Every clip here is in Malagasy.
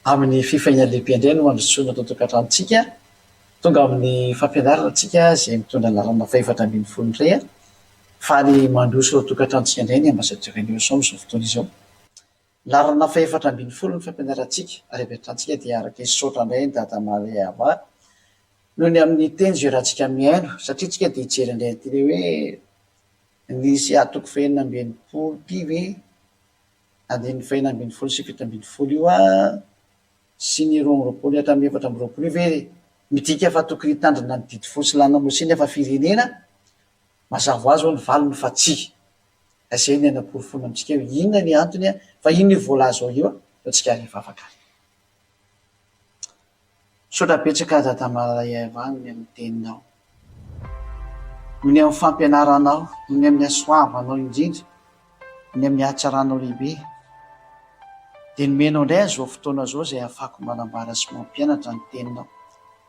Amin'ny fifaliana lehibe indray no handrosoana ato an-tokantranontsika. Tonga amin'ny fampianarana isika izay mitondra ny laharana fahefatra ambin'ny folo indray. Faly mandroso ao an-tokantranontsika indray ny Ambassadeur Nelson amin'izao fotoana izao. Laharana fahefatra ambin'ny folo ny fampianarantsika ary avy hatrany isika dia araka hisaotra indray an'i Dada Maria Ava noho ny amin'ny teny izay rahantsika mihaino satria isika dia hijery indray an'ity ilay hoe nisy atoko fahenina amby enimpolo ity ve? Andininy fahenina ambin'ny folo sy 17 io sy ny 22 hatramin'ny 24 io ve midika fa tokony hitandrina ny didy folo sy lalàna Mosesy nefa firenena? Mazava ho azy hoy ny valiny fa tsia. Ka izay ny hanaporofoana amintsika hoe inona ny antony fa inona io voalaza ao io fa tsika ary hivavaka ary. Misaotra betsaka Dada Malala Iavah noho ny amin'ny teninao. Noho ny amin'ny fampianaranao, noho ny amin'ny hasoavanao indrindra, noho ny amin'ny hatsaranao lehibe. Dia nomenao indray aho izao fotoana izao izay ahafahako manambara sy mampianatra ny teninao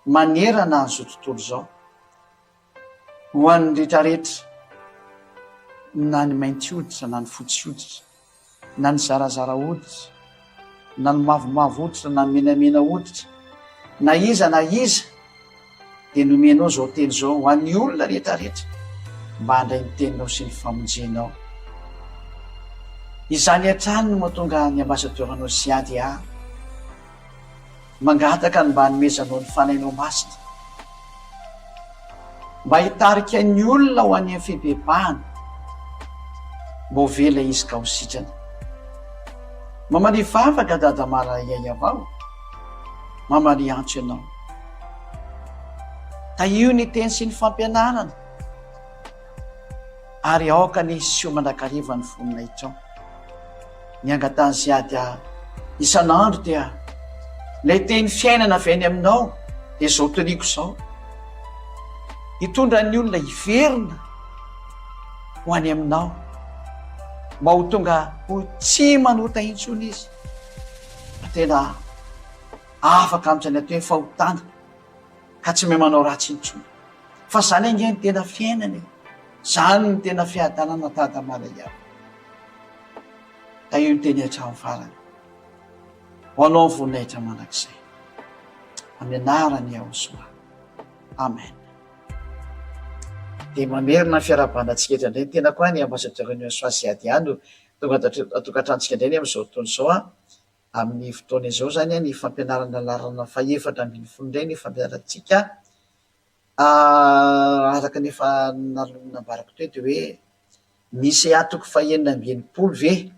manerana an'izao tontolo izao. Ho an'ny rehetrarehetra, na ny mainty hoditra na ny fotsy hoditra, na ny zarazara hoditra, na ny mavomavo hoditra na ny menamena hoditra, na iza na iza, dia nomenao izao teny izao ho an'ny olona rehetrarehetra mba handray ny teninao sy ny famonjenao. Izany hatrany no mahatonga ny ambasadaoranao Ziad ahy Mangataka ny mba hanomezanao ny Fanahinao Masina mba hitarika ny olona ho any amin'ny fibebahana, mba ho vela izy ka ho sitrana. Mamalia vavaka Dada Maraiaiavao, mamalia antso ianao. Tahio ny teny sy ny fampianarana ary aoka anie hiseho mandrakariva ny voninahitrao. Ny angatahan'i Ziad ahy isan'andro dia ilay teny fiainana avy any aminao dia izao toriako izao. Hitondra ny olona hiverina ho any aminao mba ho tonga ho tsy manota intsony izy fa tena afaka amin'izany atao hoe fahotana ka tsy mahay manao ratsy intsony. Fa izany ange ny tena fiainana e! Izany no tena fiadanana Dada Malaiava. Tahio ny teny hatramin'ny farany. Ho anao ny voninahitra mandrakizay. Amin'ny anaran'i Yahosoa. Amen. Dia mamerina ny fiarahabana antsika eto indray ny tenako ny ambassadeur ny Yahosoa Ziadia no tonga ato an-tokantranontsika indray ny amin'izao fotoana izao an. Amin'ny fotoana izao izany ny fampianarana laharana fahefatra ambin'ny folo indray ny fampianarantsika. Araka ny efa nambarako teo dia hoe misy toko fahenina amby enimpolo ve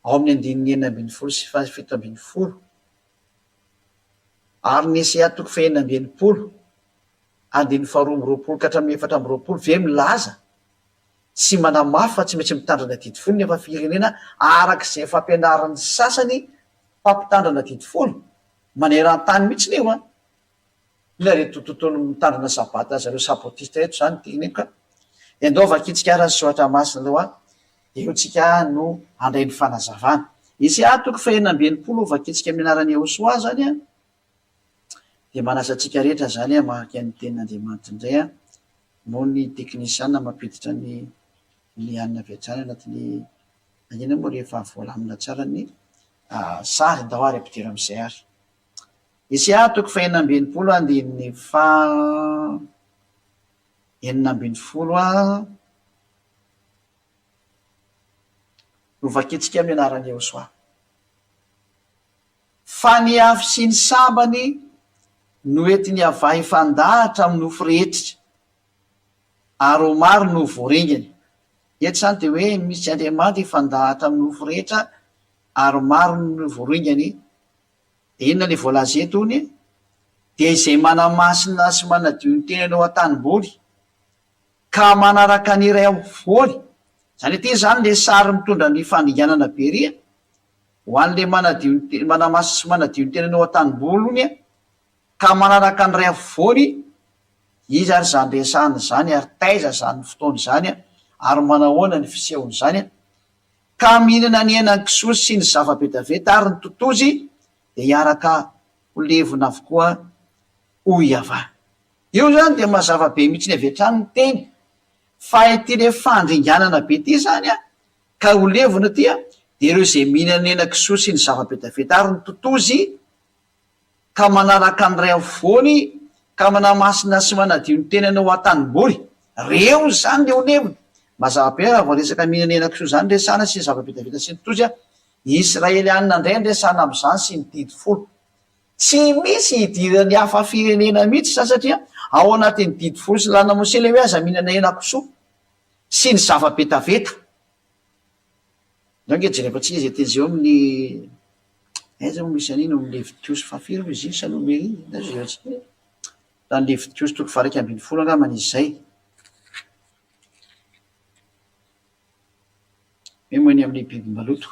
ao amin'ny andininy 16 sy faha-17 ary ny CA toko fahenina amby enimpolo andininy faha-22 ka hatramin'ny 24 ve milaza sy manamafy fa tsy maintsy mitandrina didy folo nefa firenena araka izay fampianaran'ny sasany mpampitandrina didy folo maneran-tany mihitsy io an! Inona ireto tontolo mitandrina sabata zareo sabotista ireto zany teneniko ka. Dia ndao vakintsika ara ny soratra masina aloha dia eo tsika no handray ny fanazavana. Isaia toko fahenina amby enimpolo vakintsika amin'ny anaran'i Yehosoa zany an, dia manasa antsika rehetra zany hamaky an'ny tenin'Andriamanitra indray an, moa ny teknisiana mampiditra ny ny anona avy hatrany anatin'ny inona moa rehefa voalamina tsara ny sary, ndao ary ampidiro amin'izay ary. Isaia toko fahenina amby enimpolo andininy faha 16 no vakintsika amin'ny anaran'i Yehosoa. Fa ny afo sy ny sabany no entin'i Yavah hifandahatra amin'ny nofo rehetra, ary ho maro no ho voaringany. Eto izany dia hoe misy Andriamanitra hifandahatra amin'ny nofo rehetra ary maro no ho voaringany. Dia inona ilay voalaza eto hono e? Dia izay manamasina sy manadio ny tenany ao an-tanimboly ka manaraka ny iray afovoany. Izany hoe ity izany ilay sary mitondra ny fandringanana be ery a! Ho an'ilay manadio ny te-, manamasina sy manadio ny tenany ao an-tanimboly hono a, ka manaraka ny iray afovoany, iza ary izany resahina izany ary taiza izany fotoana izany ary manahoana ny fisehon'izany a? Ka mihinana ny henan'ny kisoa sy ny zava-betaveta ary ny totozy dia hiaraka ho levona avokoa hoy Yavah. Io izany dia mazava be mihitsiny avy hatrany ny teny fa ity le fandringanana be ity izany an, ka ho levona ity an, Dia ireo izay mihinana hena kisoa sy ny zava-betaveta ary ny totozy, ka manaraka ny ray afovoany, ka manamasina sy manadio ny tenany ao an-tanimboly. Reo izany le olevina. Mazava be raha vao resaka mihinana hena kisoa izany resahana sy ny zava-betaveta sy ny totozy a. Israelianina indray no resahana amin'izany sy ny didy folo. Tsy misy idiran'ny hafa firenena mihitsy izany satria ao anatin'ny didy folo sy lalàna Mosesy ilay hoe aza mihinana hena kisoa sy ny zava-betaveta. Ndao ange jereko antsika izay teny izay ao amin'ny aiza moa misy an'iny ao amin'ny Levitiosy fahafiry moa izy iny sa Nomery? Ndao jerentsika e. Raha ny Levitiosy toko faha 11 angambany izy izay. Hoe moa ny amin'ny biby maloto.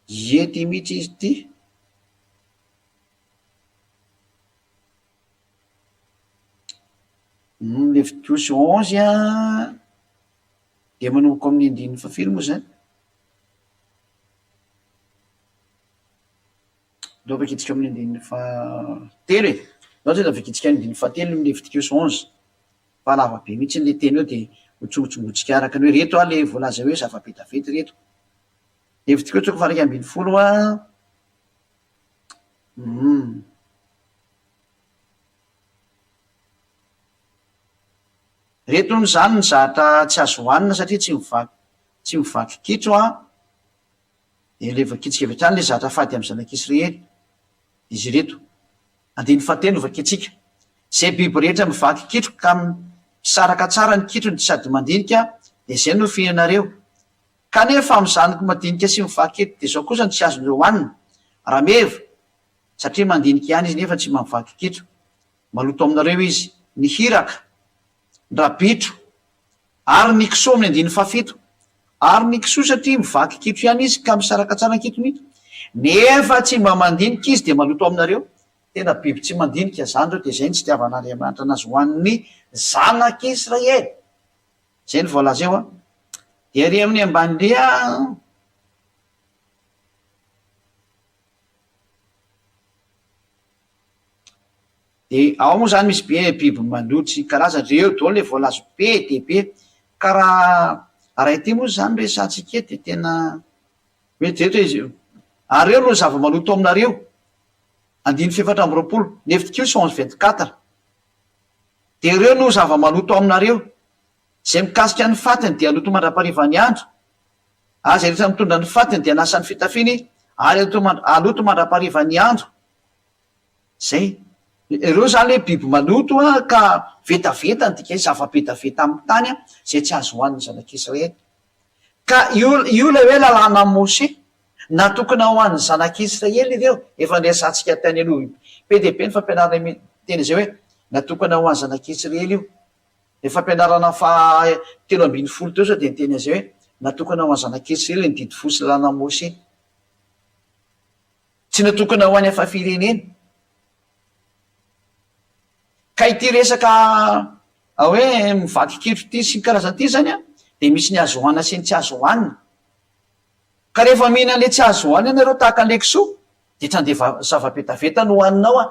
Ie ty mihitsy izy ity. Levitiosy onze an, dia manomboka amin'ny andininy fahafiry moa izany? Ndao vakintsika amin'ny andininy fahatelo e! Ndao tonga dia vakintsika amin'ny andininy fahatelo ny Levitiosy onze, fa lava be mihitsy ilay teny eo dia ho tsongotsongointsika araka ny hoe ireto ary ilay voalaza hoe zava-betaveta ireto. Levitiosy toko faha 11 an, hum. Reto hono izany ny zahatra tsy azo hohanina satria tsy mivaky tsy mivaky kitro an! Dia ilay vakintsika avy hatrany ilay zahatra fady amin'ny zanak'Israely. Izy ireto. Andininy fahatelo no vakintsika. Izay biby rehetra mivaky kitro ka misaraka tsara ny kitrony sady mandinika dia izay no fihinanareo. Kanefa amin'ny zanako madinika sy mivaky kitro dia izao kosa no tsy azonareo hohanina, Rameva, satria mandinika ihany izy nefa tsy mba mivaky kitro. Maloto aminareo izy, ny hiraka, ny rabitro, ary ny kisoa amin'ny andininy fahafito. Ary ny kisoa satria mivaky kitro ihany izy ka misaraka tsara ny kitony, nefa tsy mba mandinika izy dia maloto aminareo. Tena biby tsy mandinika izany ireo dia izay no tsy itiavan'Andriamanitra anazy ho an'ny zanak'Israely. Izay no voalaza eo an. Dia ery amin'ny ambany indray an. Dia ao moa izany misy be biby maloto sy ny karazany, ireo daholo ilay voalaza be dia be. Ka raha raha ity moa izany resahantsika eto dia tena mety eto izy io. Ary ireo no zava-maloto aminareo. Andininy fahefatra amby 24, Levitikosy 11 24. Dia ireo no zava-maloto aminareo. Izay mikasika ny fatiny dia haloto mandra-paharivan'ny andro, ary izay rehetra mitondra ny fatiny dia hanasa ny fitafiany ary haloto mandra-paharivan'ny andro. Izay. Ireo izany hoe biby maloto ka vetaveta ny dikany, zava-betaveta amin'ny tany izay tsy azo hohanin'ny zanak'Israely. Ka io io ilay hoe lalànan'i Moshe. Natokana ho an'ny zanak'Israely ireo. Efa niresahantsika tany aloha be dia be ny fampianarana miteny izay hoe natokana ho an'ny zanak'Israely io. Ny fampianarana faha 13 teo izao dia niteny an'izay hoe natokana ho an'ny zanak'Israely ny didy folo sy lalànan'i Moshe. Tsy natokana ho any hafa firenena. Ka ity resaka hoe mivaky kitro ity sy ny karazany ity izany an, dia misy ny azo hohanina sy ny tsy azo hohanina. Ka rehefa mihinana ilay tsy azo hohanina ianareo tahaka an'ilay kisoa, dia tsy handeha zava-betaveta no hohaninao an,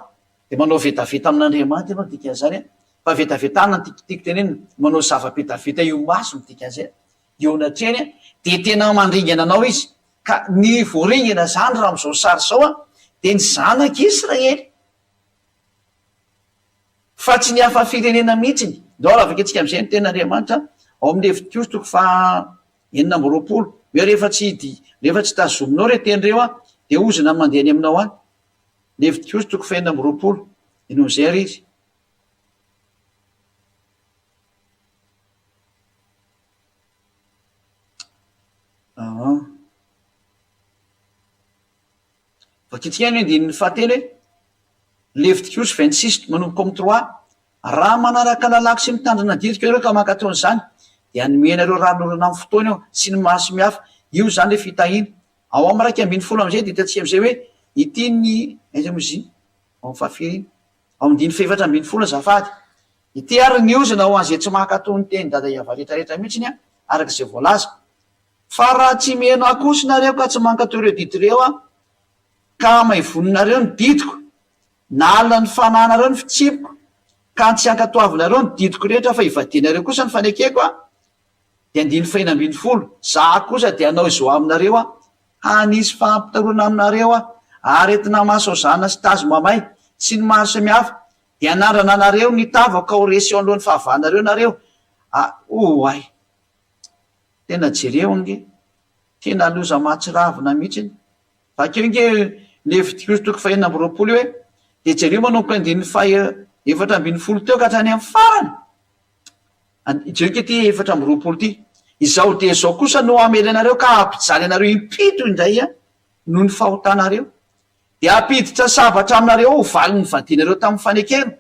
dia manao vetaveta amin'Andriamanitra ianao dikan'izany an, fa vetavetana no tiako tenenina, manao zava-betaveta eo imaso no dikan'izay, eo anatrehany an, dia tena mandringana anao izy. Ka ny voaringana izany raha amin'izao sary izao an, dia ny zanak'i Israely. Fa tsy ny hafa firenena mihitsiny. Ndao raha vakintsika amin'izay ny tenin'Andriamanitra ao amin'ny Levitiosy toko faha 26, hoe rehefa tsy rehefa tsy tazominao ireo teny ireo an, dia ozona ny mandeha any aminao any. Levitiosy toko faha 26, henoy amin'izay ary izy. Aa. Vakintsika ihany ny andininy fahatelo e. Levitikosy 26 manomboka amin'ny trois, Raha manaraka lalàko sy mitandrina ny didiko ianareo ka mankatò an'izany, dia hanome anareo ranonorana amin'ny fotoany aho sy ny maso mihafa. Io izany ilay fitahiana. Ao amin'ny 11 amin'izay dia hitantsika amin'izay hoe ity ny, aiza moa izy iny? Ao amin'ny fahafiry iny? Ao amin'ny andininy fahefatra ambinifolo azafady. Ity ary ny ozona ho an'izay tsy mankatò ny tenin'i Dada Yavah rehetrarehetra mihitsiny an, araka izay voalaza. Fa raha tsy mihaino ahy kosa nareo ka tsy mankatò ireo didy ireo aho, ka hamaivoninareo ny didiko, na alina ny fanahinareo ny fitsipiko, ka tsy hankatoavinareo ny didiko rehetra fa hivadianareo kosa ny fanekeko an. Dia andininy fahena 16, Izaho kosa dia hanao izao aminareo Aho, hanisy fampitahorana aminareo Aho, aretina mahasaozana sy tazo mamay, sy ny maro samihafa, dia hanandrana anareo ny tavako ka ho resy eo anoloan'ny fahavalonareo nareo. A, oay! Tena jereo ange! Tena loza mahatsiravina mihitsy. Vakio ange Levitikosy toko fahenina 26 io e! Dia jereo manomboka andininy faha 14 teo ka hatrany amin'ny farany. Jereo ange ity 24 ity. Izao dia izao kosa no hamely anareo ka hampijaly anareo impito indray noho ny fahotanareo. Dia hampiditra sabatra aminareo ho valin'ny vadianareo tamin'ny fanekena.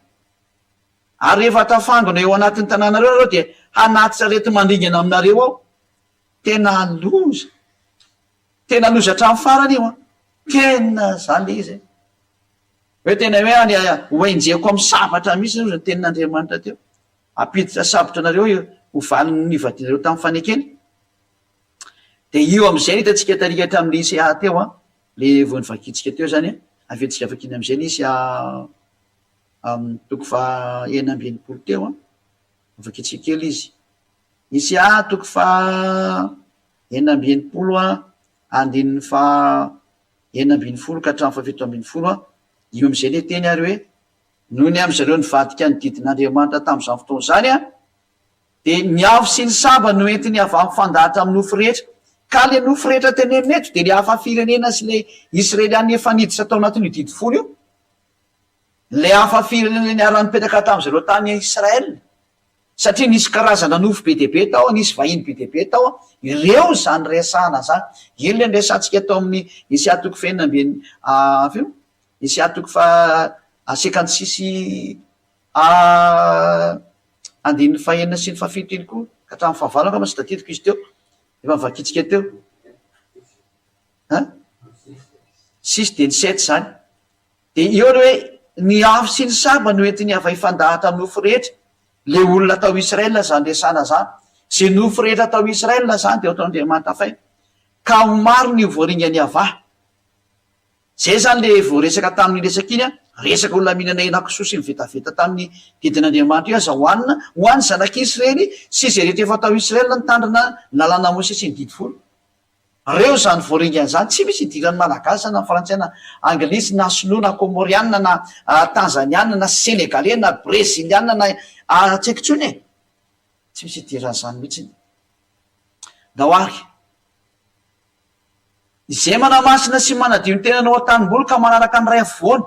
Ary rehefa tafangona eo anatin'ny tanànareo nareo dia hanatitra areti-mandringana aminareo aho. Tena loza. Tena loza hatramin'ny farany io an. Tena zany le izy e. Hoe tena hoe any ho enjehiko amin'ny sabatra mihitsy hozy ny tenin'Andriamanitra teo. Hampiditra sabatra anareo ho valin'ny nivadianareo tamin'ny fanekena. Dia io amin'izay no hitantsika tary hatramin'ny lycée teo an. Le vao novakintsika teo zany an. Averintsika vakiana amin'izay ny lycée toko faha 66 teo an. Vakintsika kely izy. Isa toko faha 66 andininy faha 16 ka hatramin'ny faha 17, io amin'izay ilay teny ary hoe, noho ny amin-dry zareo nivadika ny didin'Andriamanitra tamin'izany fotoana izany, dia ny afo sy ny saba no entiny avy amin'ny fandahatra amin'ny nofo rehetra. Ka ilay nofo rehetra tenenina eto dia ilay hafa firenena sy ilay Israelianina efa niditra tao anatin'io didy folo io. Ilay hafa firenena niara-nipetraka tamin-dry zareo tany Israel. Satria nisy karazana nofo be dia be tao, nisy vahiny be dia be tao, ireo izany resahana izany. Iny ilay niresahantsika tao amin'ny Isaia toko fahenina amby enina, firy moa? Isaia toko faha 56 andininy fahenina sy ny fahafito iny koa, ka hatramin'ny fahavalo angamba tsy tadidiko izy teo, efa novakintsika teo. An? Six dia ny sept izany. Dia eo ny hoe, ny afo sy ny saba no entin'i Yaveh hifandahatra amin'ny nofo rehetra. Ilay olona tao Israel izany resahana izany. Izay nofo rehetra tao Israel izany dia ataon'Andriamanitra fay. Ka ho maro ny ho voaringan'i Yavah. Izay izany ilay voaresaka tamin'iny resaka iny an, resaka olona mihinana henakisoa sy mivetaveta tamin'ny didin'Andriamanitra io aza hohanina ho an'ny zanak'Israely sy izay rehetra efa tao Israel nitandrina ny lalàna Mosesy sy ny didy folo. Reo zany voaringana zany, tsy misy idiran'ny malagasy na frantsay na anglisy na sinoa na komorianina na tanzaniana na senegalais na brezilianina na tsy haiko intsony e! Tsy misy idiran'izany mihitsiny. Ndao ary. Izay manamasina sy manadio ny tenany ao an-tanimboly ka manaraka ny ray afovoany,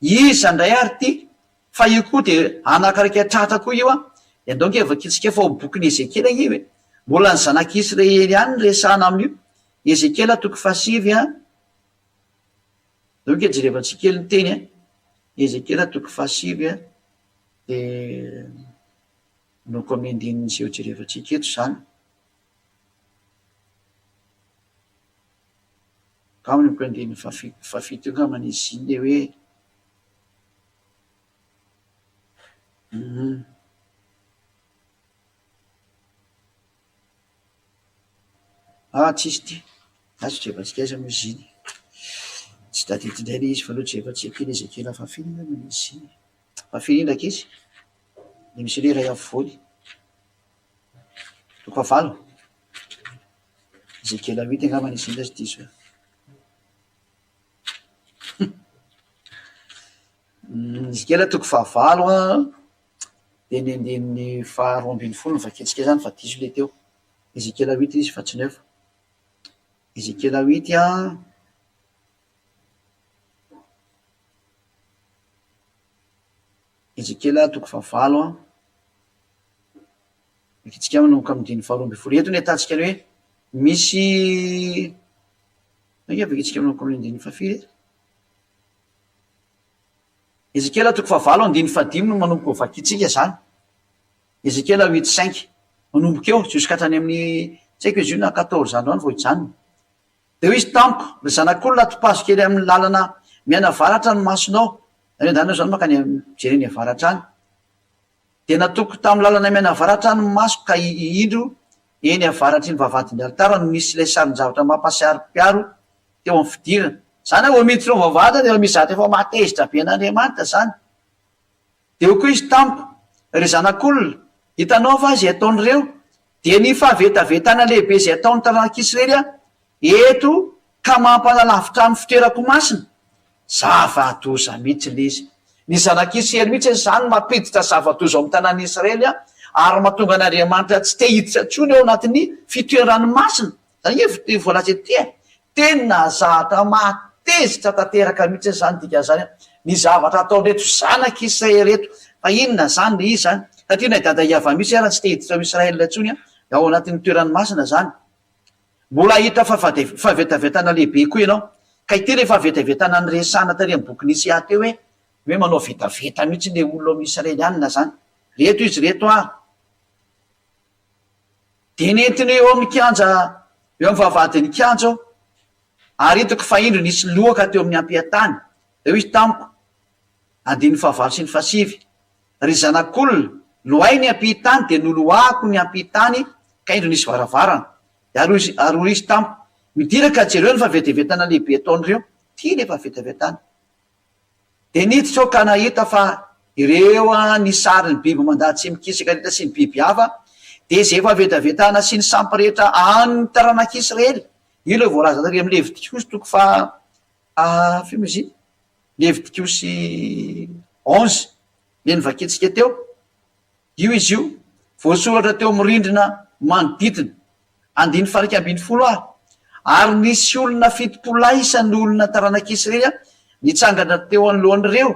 iza indray ary ity? Fa io koa dia anakaraika tratra koa io an! Dia andao ange vakintsika fa ao amin'ny bokin'i Ezekiela io e! Mbola ny zanak'i Israely ihany no resahana amin'io. Ezekiela toko fahasivy an! Andao ange jerevantsika kely ny teny an! Ezekiela toko fahasivy an! Dia noko amin'ny andininy izay ho jerevantsika eto izany. Angamba ny andininy fahafito eo angamba izy iny ilay hoe. Ah tsisy ity, lasa jerevantsika aiza moa izy iny, tsy tadidy indray ilay izy fa aleo jerevantsika kely Ezekiela fahafiry angamba izy iny, fahafiry iny rankizy? Ilay misy hoe iray afovoany, toko fahavalo? Ezekiela huit angamba izy iny raha tsy diso aho. Ezekiela toko fahavalo an, dia ny andininy faharoa 12 no vakintsika izany fa diso ilay teo. Ezekiela huit izy fa tsy neuf. Ezekiela huit an, Ezekiela toko fahavalo an, vakintsika manomboka amin'ny andininy faharoa 12. Eto no ahitantsika ny hoe misy, Ainga vakintsika manomboka amin'ny andininy fahafiry e? Ezekiela toko fahavalo andininy fahadimy no manomboka ho vakintsika izany. Ezekiela huit cinq. Manomboka eo jusqu'à hatrany amin'ny tsy haiko izy io na quatorze andro any vao hijanona. Dia hoy izy tamiko, ry zanak'olona atopazo kely amin'ny lalana mianavaratra ny masonao. Izany hoe ndana eo izany mankany mijery any avaratra any. Dia natoko tamin'ny lalana mianavaratra ny masoko ka indro eny avaratry ny vavahadin'ny alitara no nisy ilay sarin-javatra mampasiarim-piaro teo amin'ny fidirana. Izany hoe vao miditra eo amin'ny vavahady dia efa misy zavatra efa mahatezitra be an'Andriamanitra izany. Dia hoy koa izy tamiko, Ry zanak'olona, hitanao va izay ataon'ireo? Dia ny fahavetavetana lehibe izay ataon'ny taranak'Israely eto ka mampanalavitra amin'ny fitoerako masina. Zava-doza mihitsy ilay izy. Ny zanak'Israely mihitsy izany mampiditra zava-doza ao amin'ny tanàn'i Israely ary mahatonga an'Andriamanitra tsy te hiditra intsony ao anatin'ny fitoerany masina. Izany ange voalaza ety e! Tena zahatra mahatezitra tanteraka mihitsy izany dikan'izany ny zavatra ataon'ireto zanak'i Israely ireto. Fa inona izany ilay izy izany? Satria na i Dada Yavah mihitsy ara tsy te hiditra ao Israel intsony ao anatin'ny toerany masina izany. Mbola hahita fahavetavetana lehibe koa ianao. Ka ity ilay fahavetavetana niresahana tary amin'ny bokin'i Isaia teo hoe, hoe manao vetaveta mihitsy ilay olona ao amin'ny Israelianina izany. Ireto izy ireto ary. Dia nentiny eo amin'ny kianja, eo amin'ny vavahadin'ny kianja aho, ary hitako fa indro nisy loaka teo amin'ny ampiantany. Dia hoy izy tamiko, andininy fahavalo sy ny fahasivy, Ry zanak'olona, lohay ny ampihitany, dia noloahako ny ampihitany, ka indro nisy varavarana. Dia ary hoy izy, ary hoy izy tamiko, Midira ka jereo ny fahavetavetana lehibe ataon'ireo. Ity ilay fahavetavetana. Dia niditra aho ka nahita fa ireo ny sarin'ny biby mandady sy mikisaka rehetra sy ny biby hafa, dia izay efa vetavetana sy ny sampy rehetra an'ny taranak'Israely. Io ilay voalaza tary amin'ny Levitikosy toko faha firy moa izy iny? Levitikosy onze, ilay novakintsika teo. Io izy io, voasoratra teo amin'ny rindrina manodidina. Andininy faha-iraika ambinifolo a. Ary nisy olona 70 lahy isan'ny olona taranak'Israely nitsangana teo anoloan'ireo,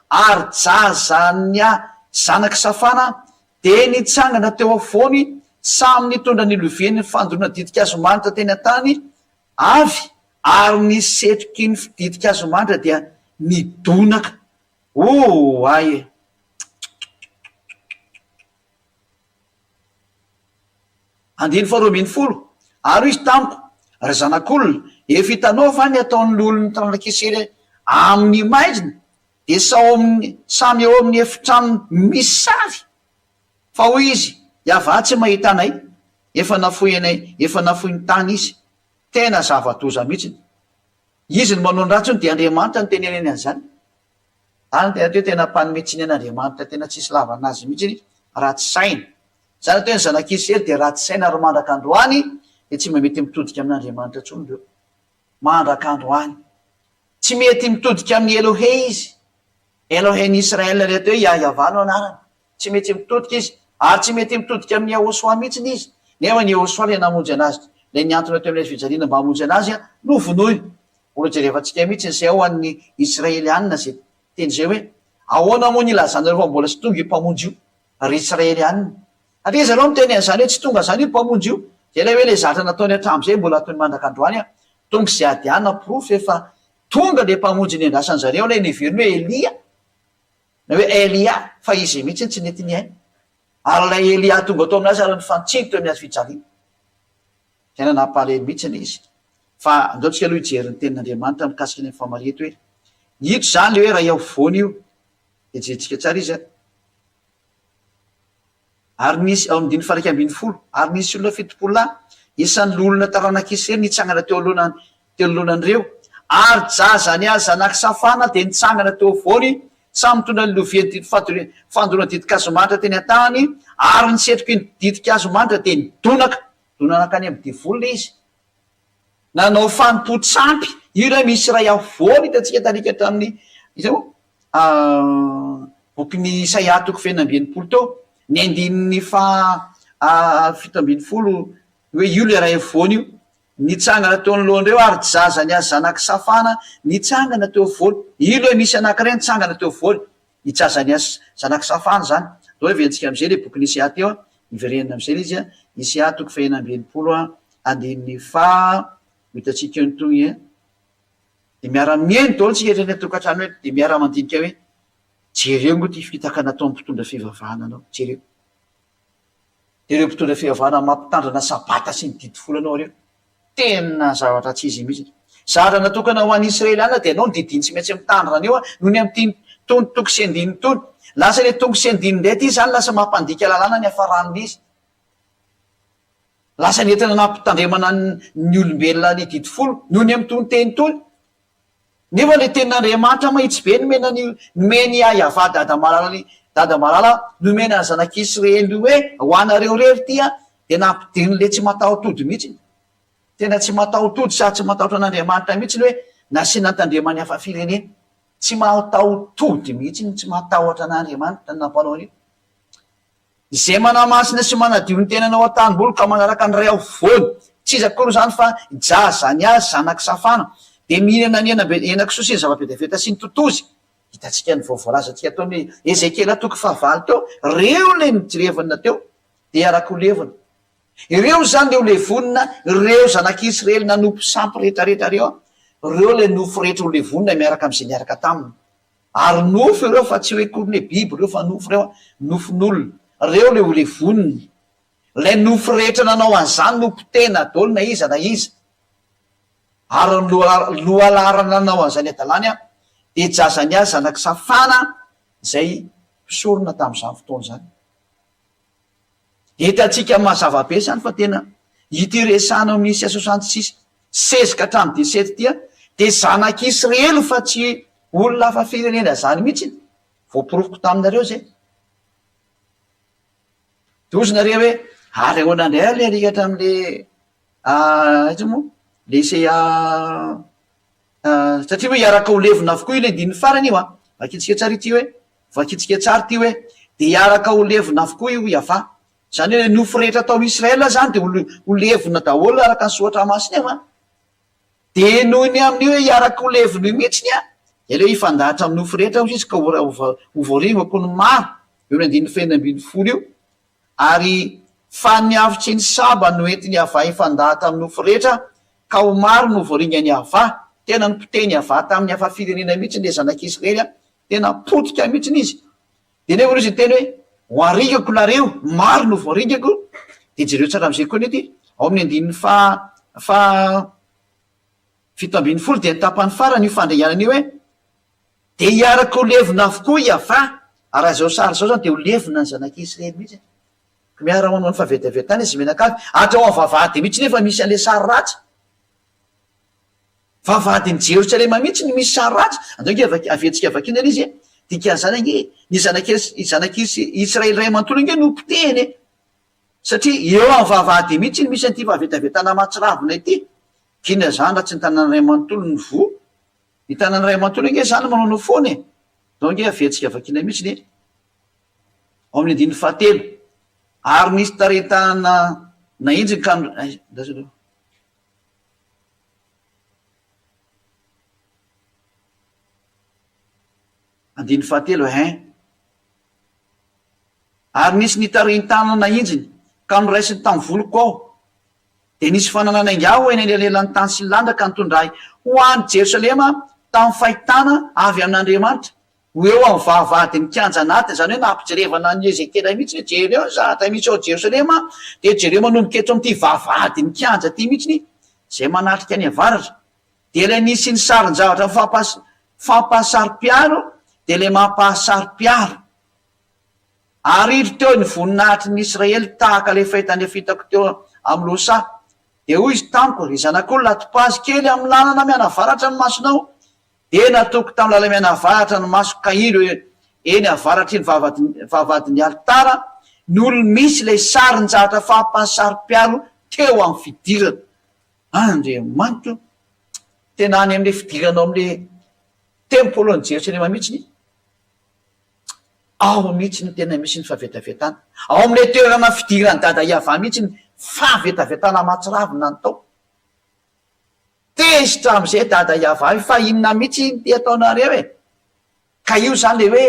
ary Jazania zanak'i Safana dia nitsangana teo afovoany, samy nitondra ny loviany fandoroana ditin-kazo manitra teny an-tany avy, ary ny setroky ny ditin-kazo manitra dia nidonaka. Oay e! Andininy faharoa ambinifolo, Ary hoy izy tamiko, Ry zanak'olona, efa hitanao va ny ataon'ny loholon'ny taranak'Israely amin'ny maizina, dia samy eo amin'ny efitranony misy sary? Fa hoy izy, Yavah tsy mahita anay, efa nafoy anay, efa nafoy ny tany izy. Tena zava-doza mihitsy. Izy no manao ny ratsy hono dia Andriamanitra no teneniny an'izany. Zany tena hoe tena mpanome tsiny an'Andriamanitra tena tsisy lavana azy mihitsy, ratsy saina. Zany atao hoe ny zanak'Israely dia ratsy saina ary mandraka androany dia tsy mba mety mitodika amin'Andriamanitra intsony ireo. Mandraka androany. Tsy mety mitodika amin'i Elohé izy. Elohé-n'i Israël ilay atao hoe Yah-Yavah no anarany. Tsy mety mitodika izy. Ary tsy mety mitodika amin'i Yahoshuah mihitsy izy. Nefa ny Yahoshuah ilay namonjy anazy, ilay nihantona teo amin'ny hazo fijaliana mba hamonjy anazy, novonoiny. Mbola jerevantsika mihitsy izay ao an'ny Israelianina izay teny izay hoe, Ahoana moa ny ilazanareo fa mbola tsy tonga io Mpamonjy io, ry Israelianina? Satria izy ireo miteny an'izany hoe tsy tonga izany io Mpamonjy io. Izay ilay hoe ilay zatra nataony hatramin'izay mbola ataony mandraka androany. Tonga izay adiana porofo efa tonga ilay Mpamonjy niandrasan-jareo, ilay neveriny hoe Elia. Na hoe Elia, fa izy mihitsy tsy nety nihaino. Ary ilay Elia tonga tao aminazy ary nifantsiny teo amin'ny hazo fijaliana. Tena nampalahelo mihitsy ilay izy. Fa andao tsika aloha hijery ny tenin'Andriamanitra mikasika ny Famaria eto hoe, ito izany ilay hoe ray afovoany io. Dia jerentsika tsara izy an. Ary nisy, ao amin'ny andininy faha 11, ary nisy olona 70 lahy, isan'ny loholona taranak'i Isiraely nitsangana teo anoloana, teo anoloanan'ireo, ary Jazania zanak'i Safana dia nitsangana teo afovoany, samy nitondra ny lovian'ny didy fandoroana, fandoroana ditin-kazo manitra teny an-tany, ary ny setroky ny ditin-kazo manitra dia nidonaka, nidona nankany amin'ny devoly ilay izy. Nanao fanompoan-tsampy, io ilay misy iray afovoany hitantsika tarika hatramin'ny, iza moa? Bokin'i Isaia toko fahenina amby 60 teo, ny andininy faha 17, hoe io ilay iray afovoany io, nitsangana teo anoloan'ireo ary Jazania zanak'i Safana nitsangana teo afovoany. Io ilay misy anankiray nitsangana teo afovoany, i Jazania zanak'i Safana izany. Andao heverintsika amin'izay ilay bokin'i Isaia teo, hiverenana amin'izay ilay izy, Isaia toko fahenina amby 60, andininy faha, ho hitantsika eo ny tohiny. Dia miara-mihaino daholo tsika eto any an-tokantrano eto, dia miara-mandinika hoe, jereo ngo ity fitaka nataon'ny mpitondra fivavahana anao, jereo. Dia ireo mpitondra fivavahana mampitandrina sabata sy ny didy folo anao ireo. Tena zavatra tsy izy mihitsy. Zavatra natokana ho an'ny Israeliana dia anao ny didiny tsy maintsy mitandrina an'io noho ny amin'ity tony toko sy andininy itony. Lasa ilay toko sy andininy indray ity izany lasa mampandika lalàna ny hafaran'izy. Lasa nentina nampitandremana ny olombelona ny didy folo noho ny amin'itony teny itony. Nefa ilay tenin'Andriamanitra mahitsy be nomena ny nomen'i Yavah dada malala ny dada malala nomena ny zanak'Israely hoe ho anareo irery ity an! Dia nampidirin'ilay tsy mataho-tody mihitsy. Tena tsy mataho-tody sady tsy matahotra an'Andriamanitra mihitsy ny hoe nasiana notandreman'ny hafa firenena. Tsy mataho-tody mihitsy ny tsy matahotra an'Andriamanitra ny nampanao an'io. Izay manamasina sy manadio ny tenany ao an-tanimboly ka manaraka ny ray afovoany, tsy iza akory izany fa i Jazania zanak'i Safana, dia mihinana ny hena henakisoa sy ny zava-betaveta sy ny totozy. Hitantsika ny vao voalazantsika teo amin'ny Ezekiela toko fahavalo teo, ireo ilay nojerevina teo dia araka ho levona. Ireo izany ilay ho levonina, ireo zanak'Israely nanompo sampy rehetrarehetra ireo, ireo ilay nofo rehetra ho levonina miaraka amin'izay niaraka taminy. Ary nofo ireo fa tsy hoe akory ny hoe biby ireo fa nofo ireo, nofon'olona. Ireo ilay ho levonina. Ilay nofo rehetra nanao an'izany no potehina daholo na iza na iza. Ary ny lohalaharana nanao an'izany hadalany dia Jazania zanak'i Safana izay mpisorona tamin'izany fotoana izany. Hitantsika mazava be izany fa tena ity resahana ao amin'ny Isa 66 16 ka hatramin'ny 17 ity dia zanak'Israely fa tsy olona hafa firenena izany mihitsy. Voaporofoko taminareo izay. Dia hozy nareo hoe ary ahoana indray ary ilay alika hatramin'ilay aiza moa? Ilay Isaia satria hoe hiaraka ho levona avokoa ilay andininy farany io an. Vakintsika tsara ity hoe Vakintsika tsara ity hoe, Dia hiaraka ho levona avokoa io Yavah. Izany hoe ny nofo rehetra tao Israel izany dia ho levona daholo araka ny soratra masina io an. Dia noho ny amin'io hoe hiaraka ho levona io mihitsiny an, dia aleo hifandahatra amin'ny nofo rehetra hozy izy ka ho voaringako ny maro. Eo ny andininy fahenina ambinifolo io. Ary fa ny afo tsy ny saba no entin'i Yavah hifandahatra amin'ny nofo rehetra, ka ho maro no voaringan'i Yavah. Tena nopotehin'i Yavah tamin'ny hafa firenena mihitsy ilay zanak'Israely an. Tena potika mihitsiny izy. Dia nefa izy niteny hoe, Ho aringako nareo, maro no voaringako. Dia jereo tsara amin'izay koa anie ity, ao amin'ny andininy faha faha 17 dia ny tapany farany io fandringanana io hoe, Dia hiaraka ho levona avokoa i Yavah. Ary raha izao sary izao izany dia ho levona ny zanak'Israely mihitsy. Miara manao ny fahavetavetana izy mianakavy. Hatrao amin'ny vavahady mihitsy nefa misy an'ilay sary ratsy. Vavahadin'i Jerosalema mihitsy no misy sary ratsy. Andao ange vaky, averintsika vakiana ilay izy e. Dikan'izany ange, ny zanak'i, zanak'i Israely iray manontolo ange no potehiny e. Satria eo amin'ny vavahady mihitsy no misy an'ity fahavetavetana mahatsiravina ity. K'inona izany raha tsy ny tanàna iray manontolo no voa? Ny tanàna iray manontolo ange izany manaonao foana e. Andao ange averintsika vakiana mihitsy e. Ao amin'ny andininy fahatelo. Ary nisy tarehin-tanana nahinjiny ka, andraso aloha. Andininy fahatelo, hein. Ary nisy nitarihin-tanana nahinjiny, ka noraisiny tamin'ny voloko aho. Dia nisy fanana nainga ahy ho eny anelanelan'ny tany sy ny lanitra ka nitondra ahy ho any Jerosalema tamin'ny fahitana avy amin'Andriamanitra, ho eo amin'ny vavahadin'ny kianja anatiny, izany hoe nampijerevana an'i Ezekiela mihitsy hoe jereo ny zavatra misy ao Jerosalema, dia jereo manomboka eto amin'ity vavahadin'ny kianja ity mihitsy, izay manatrika any avaratra. Dia ilay nisy ny sarin-javatra fampahasaro-piaro, dia ilay mampahasaro-piaro. Ary indro teo ny voninahitry ny Israely tahaka ilay fahitana efa hitako teo amin'ny lohasaha. Dia hoy izy tamiko, Ry zanak'olona, atopazy kely amin'ny lalana mianavaratra ny masonao, Dia natoky tamin'ny lala-mianavaratra ny masoko ka indro eny avaratry ny vavahadin'ny alitara ny olo-misy ilay sarin-javatra fampahasaro-piaro teo amin'ny fidirana. Andriamanitra o! Tena any amin'ilay fidirana ao amin'ilay tempolin'i Jerosalema mihitsy ao mihitsy no tena misy ny fahavetavetana. Ao amin'ilay toerana fidiran'i Dada Yavah mihitsy ny fahavetavetana mahatsiravina ny tao. Tezitra amizay dada Yavah io fa inona mitsy ity ataonareo e! Ka io zany le hoe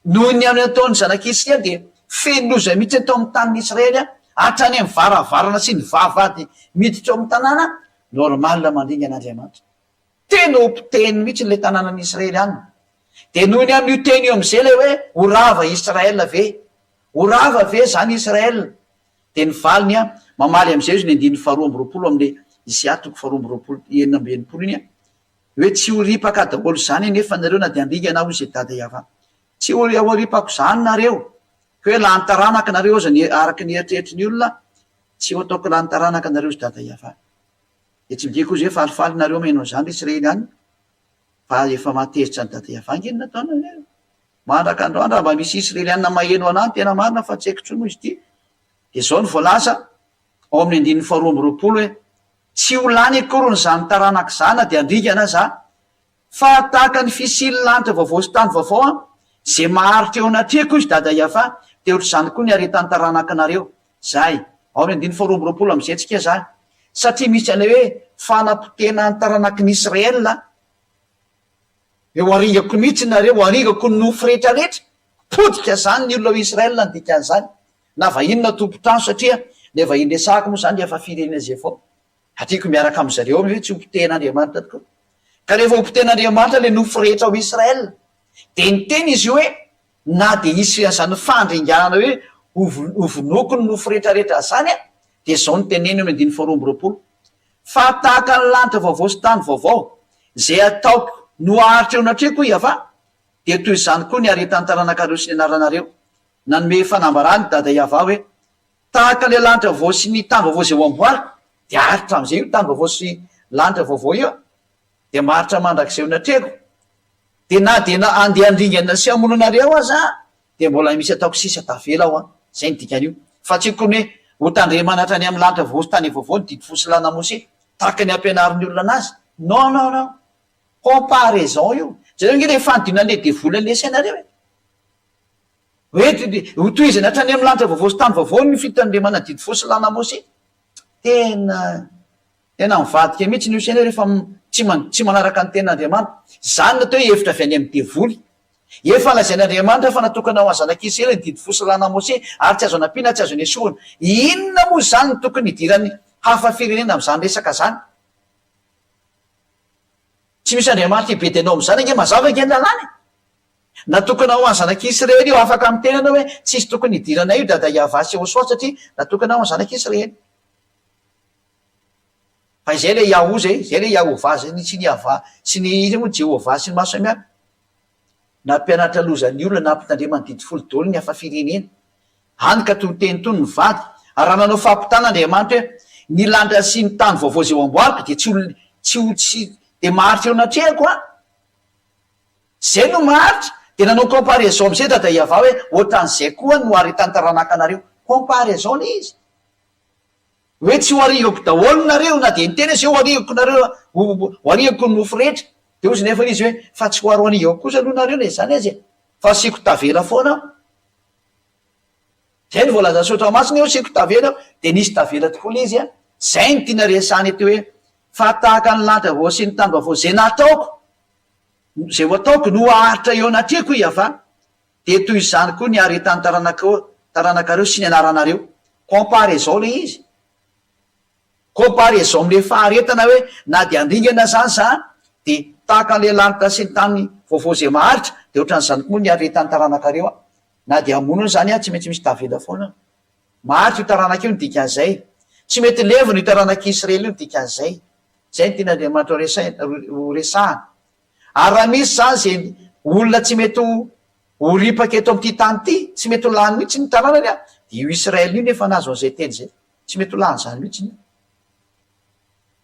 noho ny amin'ny ataon'ny zanak'Israely dia feno loza mitsy ny tao amin'ny tanin'i Israely hatrany amin'ny varavarana sy ny vavahady miditra ao amin'ny tanàna, normal mandringana Andriamanitra. Tena ho potehiny mitsy ilay tanànan'i Israely any. Dia noho ny amin'io teny io amizay le hoe ho rava Israel ve? Ho rava ve zany Israel? Dia ny valiny an, mamaly amin'izay izy ny andininy faharoa amby 20 amin'ilay Isaia toko faharoa amby 20, 66 iny an, hoe tsy ho ripaka daholo izany anefa nareo na dia handringana aho hoy izay Dada Yavah. Tsy ho ho ripako izany nareo, ka hoe lany taranaka nareo aza ny araka ny eritreritry ny olona, tsy ho ataoko lany taranaka nareo hoy Dada Yavah. Dia tsy midika koa izay hoe falifaly nareo maheno an'izany ry Israely any, fa efa mahatezitra an'i Dada Yavah ange ny nataonareo. Mandraka androany raha mba misy Israeliana maheno anah ny tena marina fa tsy haiko intsony moa izy ity. Dia izao no voalaza. Ao amin'ny andininy faharoa amby roapolo hoe, Tsy ho lany akory ny izany taranaka izany na dia handringana aza, fa tahaka ny fisian'ny lanitra vaovao sy tany vaovao an, izay maharitra eo anatrehako hoy izy Dada Iafà, dia ohatr'izany koa ny haretan'ny taranakinareo. Izay. Ao amin'ny andininy faharoa amby roapolo amin'izay tsika izany. Satria misy an'ilay hoe fanapotehana ny taranaky ny Israel an. Hoe ho aringako mihitsy nareo, ho aringako ny nofo rehetra rehetra. Potika izany ny olona ao Israel ny dikan'izany. Na vahiny na tompon-trano satria ilay vahiny resahako moa izany efa firenena izay vao. Hatiako miaraka amin-dry zareo hoe tsy ho potehin'Andriamanitra tokoa. Ka rehefa ho potehin'Andriamanitra ilay nofo rehetra ao Israel, dia niteny izy io hoe na dia hisy an'izany fandringanana hoe hovonoiko ny nofo rehetra rehetra izany an, dia izao no teneniny eo amin'ny andininy faharoa amby roapolo, Fa tahaka ny lanitra vaovao sy tany vaovao, izay ataoko no haharitra eo anatrehako, hoy Yavah, dia toy izany koa ny haretan'ny taranakareo sy ny anaranareo. Nanome fanambarana i Dada Yavah hoe, Tahaka ilay lanitra vaovao sy ny tany vaovao izay ho amboariko, dia haharitra amin'izay io tany vaovao sy lanitra vaovao io, dia maharitra mandrakizay eo anatrehako. Dia na dia na andeha handringana sy hamono anareo aza aho, dia mbola misy ataoko sisa tavela ao an! Izay no dikan'io. Fa tsy tokony hoe ho tandremana hatrany amin'ny lanitra vaovao sy tany vaovao ny didy fo sy lalana Mosesy, tahaka ny ampianarin'ny olona anazy. Non, non, non. Comparaison io. Jereo ange ilay fanodinan'ilay devoly an'ilay sainareo e! Hoe ho tohizana hatrany amin'ny lanitra vaovao sy tany vaovao ny fitandremana didy fo sy lalana Mosesy. Tena. Tena mivadika mihitsy ny io saina io rehefa tsy tsy manaraka ny tenin'Andriamanitra. Izany no atao hoe hevitra avy any amin'ny devoly. Efa lazain'Andriamanitra fa natokana ho an'ny zanak'Israely ny didy fo sy lalàna Mosesy ary tsy azo anampiana tsy azo nesorina. Inona moa izany no tokony hidiran'ny hafa firenena amin'izany resaka izany? Tsy misy Andriamanitra hibedy anao amin'izany ange, mazava ange ny lalàna e! Natokana ho an'ny zanak'Israely io, afaka miteny ianao hoe tsisy tokony hidiranay io Dada Yavah sy Yehosua satria natokana ho an'ny zanak'Israely. Fa izay ilay Yahoo izay, izay ilay Yahovah izay ny sy ny Yavah sy ny iza moa Jehovah sy ny maro samihafa. Nampianatra loza ny olona nampitandrema ny didy folo daholo ny hafa firenena. Hany ka toy teny toy ny vady. Ary raha nanao fampitana Andriamanitra hoe ny lanitra sy ny tany vaovao izay ho amboariko dia tsy ho tsy ho tsy dia maharitra eo anatrehako an! Izay no maharitra. Dia nanao comparaison amin'izay Dada Yavah hoe ohatran'izay koa no haretan'ny taranaka anareo. Comparaison ilay izy. Hoe tsy ho arihako daholo nareo na dia niteny aza hoe ho arihako nareo ho arihako ny nofo rehetra dia hozy nefa izy hoe fa tsy ho aroanihako kosa aloha nareo na izany aza e fa asiako tavela foana aho zay no voalazan'ny soratra masina hoe asiako tavela aho dia nisy tavela tokoa le izy a zay no tiana resahana eto hoe fa tahaka ny lanitra vaovao sy ny tany vaovao zay nataoko zay ho ataoko no haharitra eo anatrehako i Yavah Dia toy izany koa ny haretan'ny taranakao, taranakareo sy ny anaranareo. Comparaison ilay izy. Comparaison amin'ilay faharetana hoe na dia handringana izany za dia tahaka an'ilay lanitra sy ny tany vaovao izay maharitra dia ohatran'izany koa moa ny haretan'ny taranakareo aho. Na dia hamono aza izany aho tsy maintsy misy tavela foana aho. Maharitra io taranaka io ny dikan'izay. Tsy mety levona io taranak'i Israely io ny dikan'izay. Izay no tian'Andriamanitra ho resahina, ho resahana. Ary raha misy izany izay olona tsy mety ho ho ripaka eto amin'ity tany ity, tsy mety ho lany mihitsy ny tanànany an, dia io Israel io nefa nahazo an'izay teny izay. Tsy mety ho lany izany mihitsy io.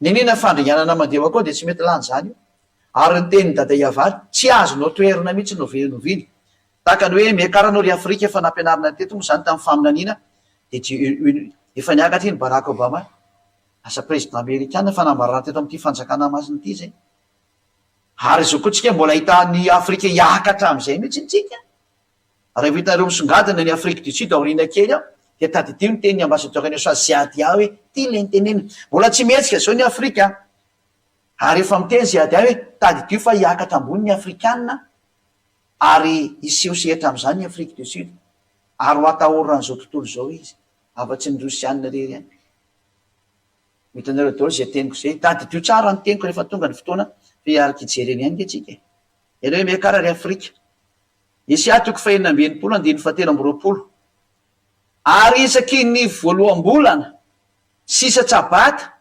Nenena fandringanana mandeha mankao dia tsy mety lany izany io. Ary ny tenin'i Dada Iavary, tsy azonao toherina mihitsy no oviana. Tahaka ny hoe miakara anao ry Afrika efa nampianarina teto moa izany tamin'ny faminaniana dia efa niakatra iny Barack Obama lasa président amerikana fanambarana teto amin'ity fanjakana masina ity izay. Ary izao koa tsika mbola hahita an'i Afrika hiakatra amin'izay mihitsy tsika. Raha hitanareo misongadina ny Afrique du Sud aoriana kely ao dia tadidio ny tenin'ny ambassadeur an'i Usa Ziadia hoe ity ilay niteneniny. Mbola tsy mihetsika izao ny Afrika ary efa miteny Ziadia hoe tadidio fa hiakatra ambony ny Afrikana ary hiseho sehatra amin'izany ny Afrique du Sud ary ho atahoran'izao tontolo izao izy afa-tsy ny Rosiana irery ihany. Ho hitanareo daholo izay teniko izay. Tadidio tsara ny teniko rehefa tonga ny fotoana fa hiaraka hijery eny ihany ange tsika e. Ianao hoe miakara ry Afrika. Esia toko fahenina amby enimpolo andininy fahatelo amby roapolo. Ary isaky ny voaloham-bolana sy isa-tsabata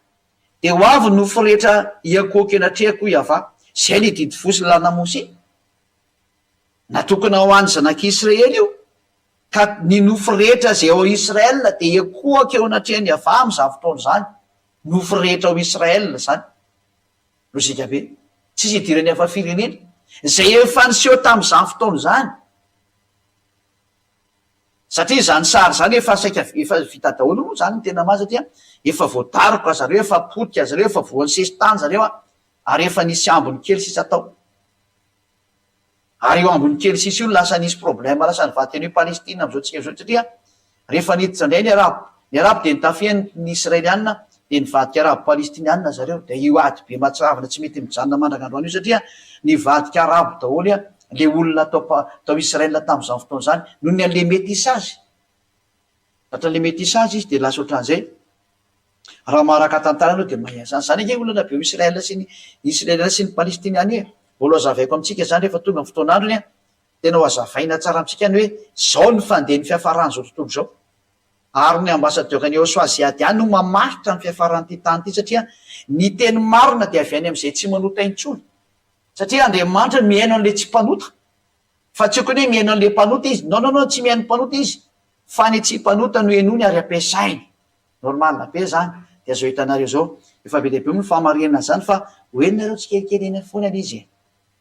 dia ho avy ny nofo rehetra hiankohoka eny anatrehako hoy Yavah. Izay ilay didy fo sy lalàna Mosesy. Natokana ho an'ny zanak'Israely io. Ka ny nofo rehetra izay ao Israel dia hiankohoka eo anatrehan'i Yavah amin'izany fotoana izany. Nofo rehetra ao Israel izany. Lojika be. Tsisy idiran'ny hafa firenena. Izay efa niseho tamin'izany fotoana izany. Satria izany sary izany efa saika efa vita daholo moa izany ny tena marina satria efa voadaroka zareo, efa potika zareo, efa voan'ny sesitany zareo an, ary efa nisy ambiny kely sisa tao. Ary io ambiny kely sisa io no lasa nisy problème lasa nivadika an'io Palestine amin'izao tsika izao satria rehefa niditra indray ny arabo, ny arabo dia nitafihany ny israeliana dia nivadika arabo palestiniana zareo dia io ady be mahatsiravina tsy mety mijanona mandraka androany io satria nivadika arabo daholo le olona tao tao Israël tamin'izany fotoana izany noho ny an'le métissage. Tratran'le métissage izy dia lasa ohatran'izay. Raha maharaka tantara ianao dia mahay an'izany. Izany ange olana be ao Israël sy ny Israël sy ny Palestiniana e. Mbola ho hazavaiko amintsika izany rehefa tonga ny fotoan'androny an. Tena ho hazavaina tsara amintsika ny hoe izao ny fandehan'ny fiafaran'izao tontolo izao. Ary ny ambasadaoran'i Yehosua Ziad ihany no mamaritra ny fiafaran'ity tany ity satria ny teny marina dia avy any amin'izay tsy manota intsony. Satria Andriamanitra mihaino an'ilay tsy mpanota. Fa tsy okony hoe mihaino an'ilay mpanota izy. Non non non tsy mihaino mpanota izy fa ny tsy mpanota no henoiny ary ampiasainy. Normal be zany. Dia zao hitanareo zao. Efa be dia be moa ny fahamarinana an'izany fa ho henonareo tsikelikely eny foana ilay izy e.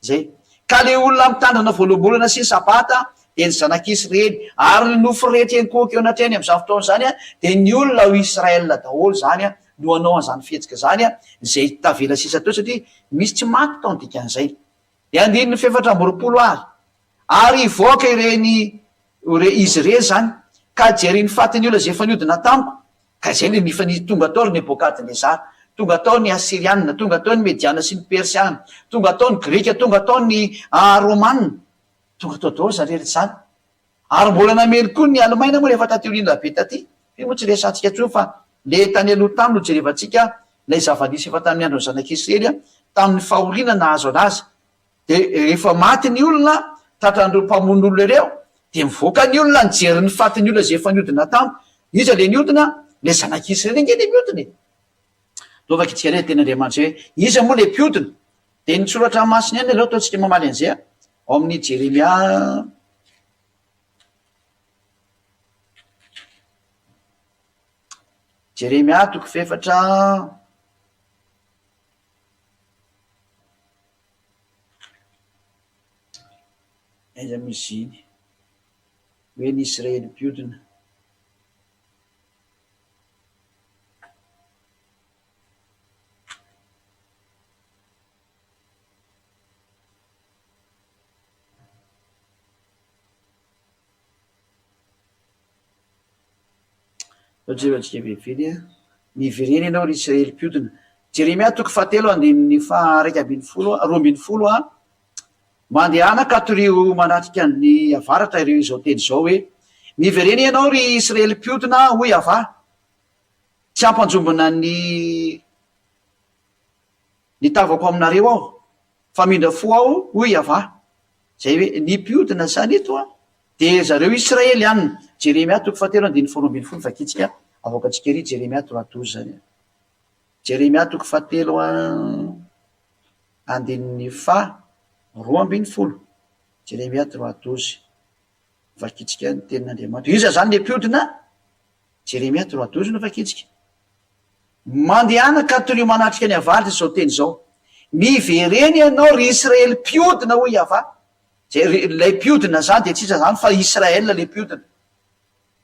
Zay. Ka le olona mitandrina voaloham-bolana sy ny sabata dia ny zanak'Israely. Ary ny nofo rehetra enkohoka eo anatrehany amin'izany fotoana izany dia ny olona ao Israel daholo izany no hanao an'izany fihetsika izany, izay tavela sisa teo satria misy tsy maty tao ny dikan'izay. Dia andininy fahefatra amby 20 ary. Ary hivoaka ireny, izy ireny izany, ka hijery ny fatin'ny olona izay efa niodina tamiko, ka izay ilay nifa-, tonga tao ry Nebokadnezara, tonga tao ny Asyriana, tonga tao ny Mediana sy ny Persiana, tonga tao ny Grika, tonga tao ny Romana, tonga tao daholo izany rehetra izany. Ary mbola namely koa ny Alemaina moa rehefa taty aoriana be taty, io moa tsy resahantsika intsony fa le tany aloha tany no jerevantsika ilay zava-nisy efa tamin'ny andron'ny zanak'Israely tamin'ny fahoriana nahazo anazy. Dia rehefa maty ny olona tratran'ireo mpamono olona ireo dia mivoaka ny olona nijery ny fatin'ny olona izay efa niodina tamy. Iza le niodina? Le zanak'Israely ange le miodina e! Ndao vakintsika indray ny tenin'Andriamanitra hoe iza moa le mpiodina? Dia ny soratra masina ihany aloha ataontsika mamaly an'izay a! Ao amin'ny Jeremia Jeremia toko fahefatra Aiza moa izy iny? Hoe ny Israely mpiodina. Jerevantsika vetivety a. Miverena ianao ry Israely mpiodina. Jeremia toko fahatelo andininy faha 11, 12 a. Mandehana ka torio manatrika ny avaratra ireo izao teny izao hoe, Miverena ianao ry Israely mpiodina, hoy Yavah. Tsy hampanjombona ny ny tavako aminareo aho, fa hamindra fo aho, hoy Yavah. Izay hoe ny mpiodina izany eto an, dia zareo Israeliana. Jeremia toko fahatelo andininy faharoa ambin'ny folo vakintsika, avoakantsika ery Jeremia trois douze izany an. Jeremia toko fahatelo an, andininy faha 12. Jeremia trois douze. Vakintsika ny tenin'Andriamanitra. Iza izany ilay mpiodina? Jeremia trois douze no vakintsika. Mandehana ka torio manatrika ny avaratra izao teny izao, Miverena ianao, ry Israely mpiodina, hoy Yavah. Izay, ilay mpiodina izany dia tsy iza izany fa Israel ilay mpiodina.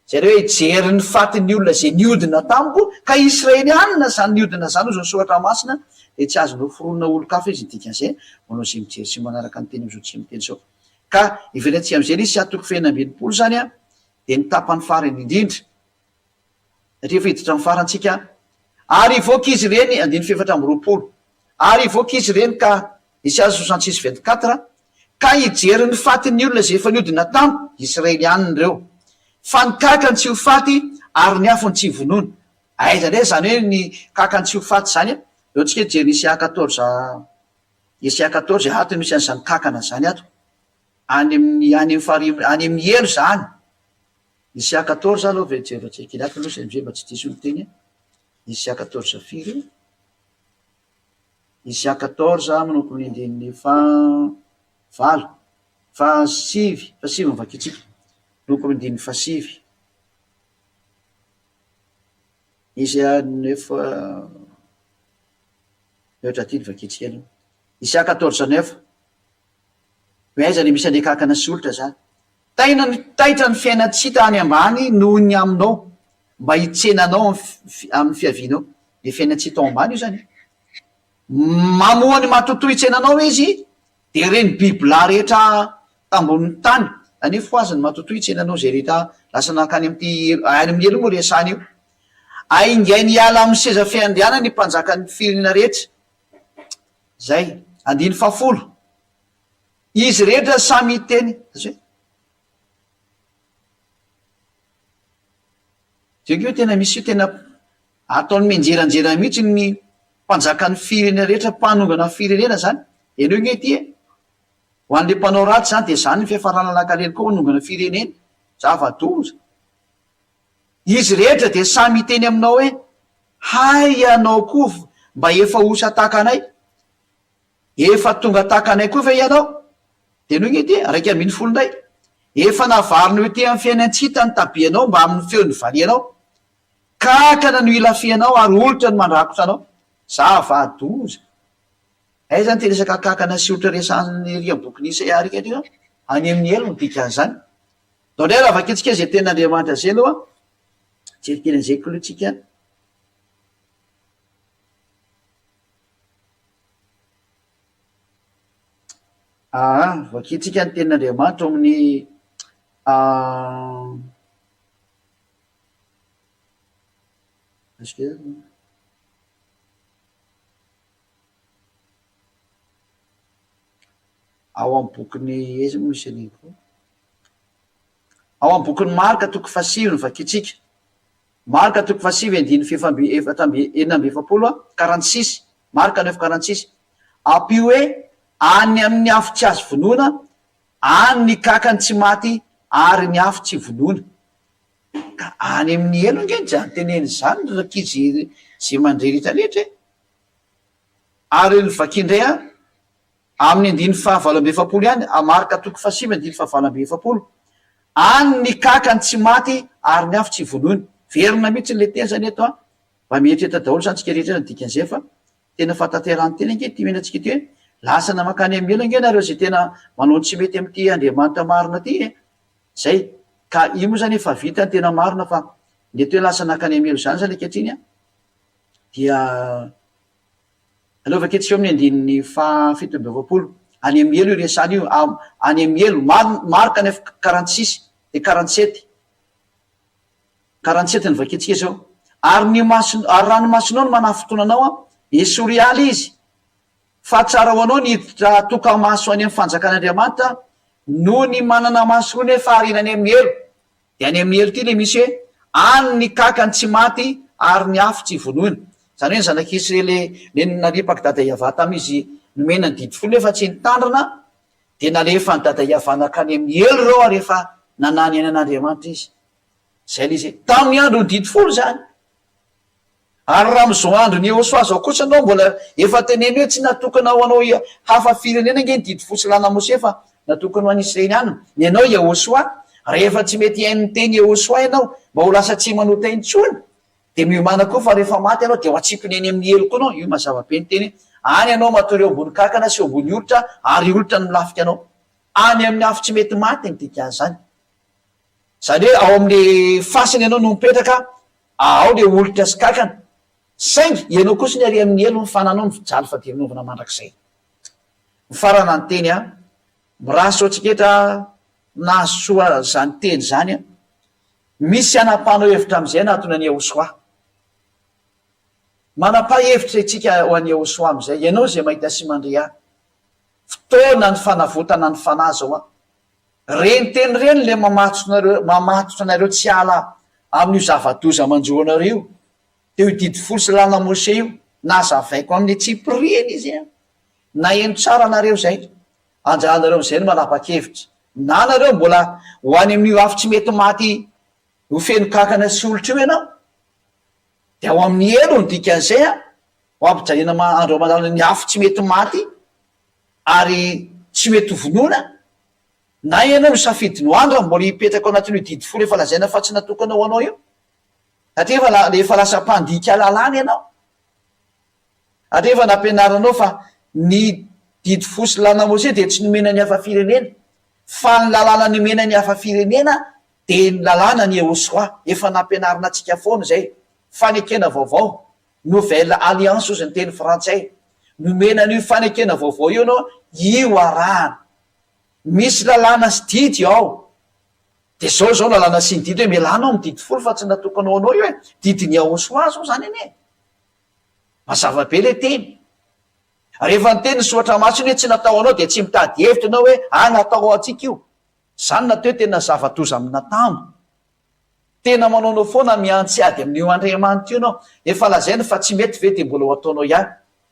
Izay ilay hoe hijery ny fatin'ny olona izay niodina tamiko, ka Israelianina izany niodina izany, hozy ny Soratra Masina, dia tsy azo noforonina olon-kafa izy, ny dikan'izay, manao izay mijery sy manaraka ny teny amin'izao tsy miteny izao. Ka ivelantsika amin'izay ilay izy, sy atoko fahena 61 izany an, dia ny tapany farany indrindra, Satria efa hiditra amin'ny farany tsika. Ary hivoaka izy ireny, andininy faha 24, ary hivoaka izy ireny ka, Isaia 66 24, ka hijery ny fatin'ny olona izay efa niodina tamiko, Israelianina ireo, fa ny kakany tsy ho faty ary ny afony tsy vonoina. Aiza indray izany hoe ny kakany tsy ho faty izany? Ndao tsika hijery ny Isaia 14, Isaia 14, ato no misy an'izany kakana izany ato. Any amin'ny, any amin'ny farihy, any amin'ny helo izany. Isia 14 aloha ve jerevantsika kely ato aloha zay amizay mba tsy diso ny teny e. Isia 14 firy? Isia 14 manomboka amin'ny andininy faha valo, faha sivy, faha sivy no vakintsika. Manomboka amin'ny andininy faha sivy. Isia neuf mihoatra aty no vakintsika aloha. Isia 14 neuf. Hoe aiza le misy anle kankana sy olitra zany? Taina ny taitra ny fiainan-tsy hita any ambany noho ny aminao, mba hitsena anao amin'ny fiavianao. Ilay fiainan-tsy hita ao ambany io izany e. Mamoha ny matotoa hitsena anao izy, dia ireny bibilahy rehetra tambonin'ny tany, izany hoe fohazy ny matotoa hitsena anao izay rehetra lasa nankany amin'ity any amin'ny helo moa resahana io. Aingainy hiala amin'ny seza fiandrianany ny mpanjakan'ny firenena rehetra. Izay. Andininy fahafolo. Izy rehetra samy hiteny, zay. Zay koa tena misy io tena ataony mianjeranjera mihitsy ny mpanjakan'ny firenena rehetra, mpanongana firenena zany. Henoy nge ity e. Ho an'le mpanao ratsy zany dia zany ny fiafarana lakalely koa manongana firenena. Zava-doza. Izy rehetra dia samy hiteny aminao hoe, hay ianao koa mba efa osa tahaka anay. Efa tonga tahaka anay koa ve ianao? Dia henoy nge ity, 11 indray. Efa navarina ho ety amin'ny fiainan-tsy hita ny tabianao mbamin'ny feon'ny valianao. Kankana no ilafihanao ary olitra no mandrakotra anao. Zava-doza! Aiza ity resaka kankana sy olitra resahan'ny ery amin'ny bokin'i Isaia ery ry? Any amin'ny helo no dikan'izany. Ndao indray raha vakintsika izay tenin'Andriamanitra izay aloha. Jery kely an'izay k'aloha tsika. Aa, vakintsika ny tenin'Andriamanitra ao amin'ny Ao amin'ny bokin'ny, aiza moa misy an'iny koa? Ao amin'ny bokin'i Marka toko fahasivy no vakintsika. Marka toko fahasivy andininy fahefatra amby efatra amby 46 a, quarante six, Marka neuf quarante six. Ampio hoe any amin'ny afo tsy azo vonoina, any ny kakany tsy maty ary ny afo tsy vonoina. Ka any amin'ny helo ange izany teneny izany ry rankizy izay mandre rehetra rehetra e! Ary ny vaky indray an, amin'ny andininy faha 48 ihany, Marka toko faha 9 andininy faha 48, Any ny kakany tsy maty ary ny afo tsy vonoina. Verina mihitsy ilay teny izany eto an, mba mieritreritra daholo izany tsika rehetra ny dikan'izay fa tena fahatanterahan'ny teny ange ity omena antsika ity hoe lasana mankany amin'ny helo ange nareo izay tena manao ny tsy mety amin'ity Andriamanitra marina ity e! Zay. Ka io moa zany efa vita ny tena marina fa ny eto hoe lasa nankany amin'ny helo izany zany ankehitriny an, dia aleo vakintsika eo amin'ny andininy faha 47. Any amin'ny helo io resahana io, any amin'ny helo, Marc neuf 46 et 47. 47 ny vakintsika izao. Ary ny maso, ary raha ny masonao no manafintohina anao an, esory hiala izy, Fa tsara ho anao ny hiditra toka-maso any amin'ny fanjakan'Andriamanitra noho ny manana maso roa nefa ariana any amin'ny helo. Dia any amin'ny helo ity ilay misy hoe, any ny kakany tsy maty ary ny afo tsy vonoina. Izany hoe ny zanak'Israely le naripak'i Dada Yavah tamin'izy nomena ny didy folo nefa tsy nitandrina dia nalefan'i Dada Yavah nankany amin'ny helo ireo ary efa nanany aina an'Andriamanitra izy. Izay ilay izy hoe, tamin'ny andron'ny didy folo izany. Ary raha amin'izao andron'i Yehosua izao kosa ianao mbola efa teneno hoe tsy natokana ho anao hafa firenena ange ny didy fo sy lalàna Mose fa natokana ho an'ny Israely ihany. Ny anao Yehosua, rehefa tsy mety hihaino ny teny Yehosua ianao mba ho lasa tsy manota intsony dia miomàna koa fa rehefa maty ianao dia ho atsipiny eny amin'ny helo koa ianao, io mazava be ny teny hoe any ianao matory eo ambony kankana sy eo ambony olitra ary olitra no milafika anao. Any amin'ny afo tsy mety maty ny dikan'izany. Izany hoe ao amin'ny fasana ianao no mipetraka Ao le olitra sy kankana. Saingy ianao kosa ny ary amin'ny helo ny fananao mijaly fadiranovana mandrakizay. Mifarana ny teny an. Mirary soa antsika eto an, nahazo soa izany teny izany an. Misy hanapahanao hevitra amin'izay hanatona an'i Yahoshuah. Manapaha hevitra isika ho an'i Yahoshuah amin'izay. Ianao izay mahita sy mandre ahy. Fotoana ny fanavotana ny fanahy izao an. Reny teny ireny le mamatotra mamatotra anareo tsy hiala amin'io zava-doza manjo anareo io, teo io didy folo sy lalana Mose io, nazavaiko amin'ny antsipiriany izy an! Naheno tsara nareo izay, anjaranareo amin'izay no manapa-kevitra, na nareo mbola ho any amin'io afo tsy mety maty ho feno kankana sy olitra io ianao, dia ao amin'ny helo ny dikan'izay an, ho ampijaliana andro aman'alina ny afo tsy mety maty, ary tsy mety ho vonoina, na ianao misafidy ny ho any raha mbola hipetraka ao anatin'io didy folo efa lazaina fa tsy natokana ho anao io, satria efa efa lasa mpandika lalàna ianao, satria efa nampianarinao fa ny didy folo sy lalàna Mosesy dia tsy nomena ny hafa firenena, Fa ny lalàna nomena ny hafa firenena dia ny lalàna ny Yehosua, efa nampianarina antsika foana izay, fanekena vaovao, nouvelle alliance hozy ny teny frantsay, nomena an'io fanekena vaovao io ianao, io arahana. Misy lalàna sy didy ao. Dia izao izao lalàna sy ny didy hoe mialà anao amin'ny didy folo fa tsy natokana ho anao io e, didin'i Yahosua izao izany anie e. Mazava be ilay teny. Rehefa niteny ny soratra masina hoe tsy natao ho anao dia tsy mitady hevitra ianao hoe ah natao ho antsika io. Izany natao hoe tena zava-doza amin'atambo. Tena manaonao foana mihantsy ady amin'io Andriamanitra io ianao. Efa lazainy fa tsy mety ve dia mbola ho ataonao ihany.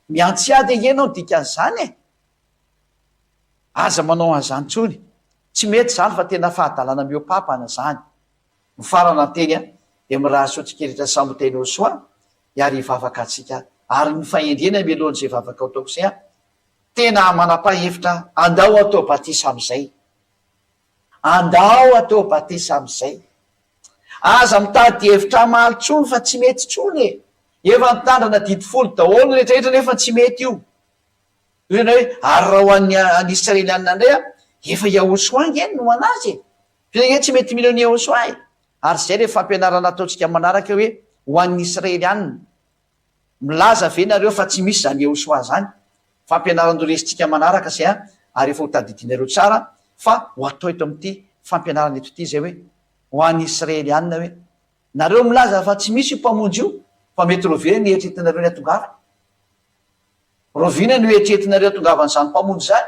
Mihantsy ady ange ianao ny dikan'izany e. Aza manao an'izany intsony. Tsy mety izany fa tena fahadalana mihoa-papana izany. Mifarana ny teny dia mirary soa antsika rehetra samy ho teny ho soa ary hivavaka antsika ary ny fahendrena mialohan'izay vavaka ho ataoko izay an, tena manapahevitra andao atao batisa amin'izay. Andao atao batisa amin'izay. Aza mitady hevitra hamaly intsony fa tsy mety intsony e. Efa nitandrina didy folo daholo ny rehetra rehetra nefa tsy mety io. Hoy ianao hoe ary raha ho an'ny an'ny Israelianina indray an, efa Yahoshua ange no an'azy e. Fa izy ange tsy mety mino an'i Yahoshua e. Ary izay ilay fampianarana ataontsika manaraka hoe ho an'ny Israelianina. Milaza ve nareo fa tsy misy izany Yahoshua izany? Fampianarana horesintsika manaraka izay an, ary efa ho tadidinareo tsara fa ho atao eto amin'ity fampianarana eto ity izay hoe ho an'ny Israelianina hoe nareo milaza fa tsy misy io Mpamonjy io fa mety rahoviana ny eritreretinareo ny hatongavany? Rahoviana no eritreretinareo hatongavan'izany Mpamonjy izany?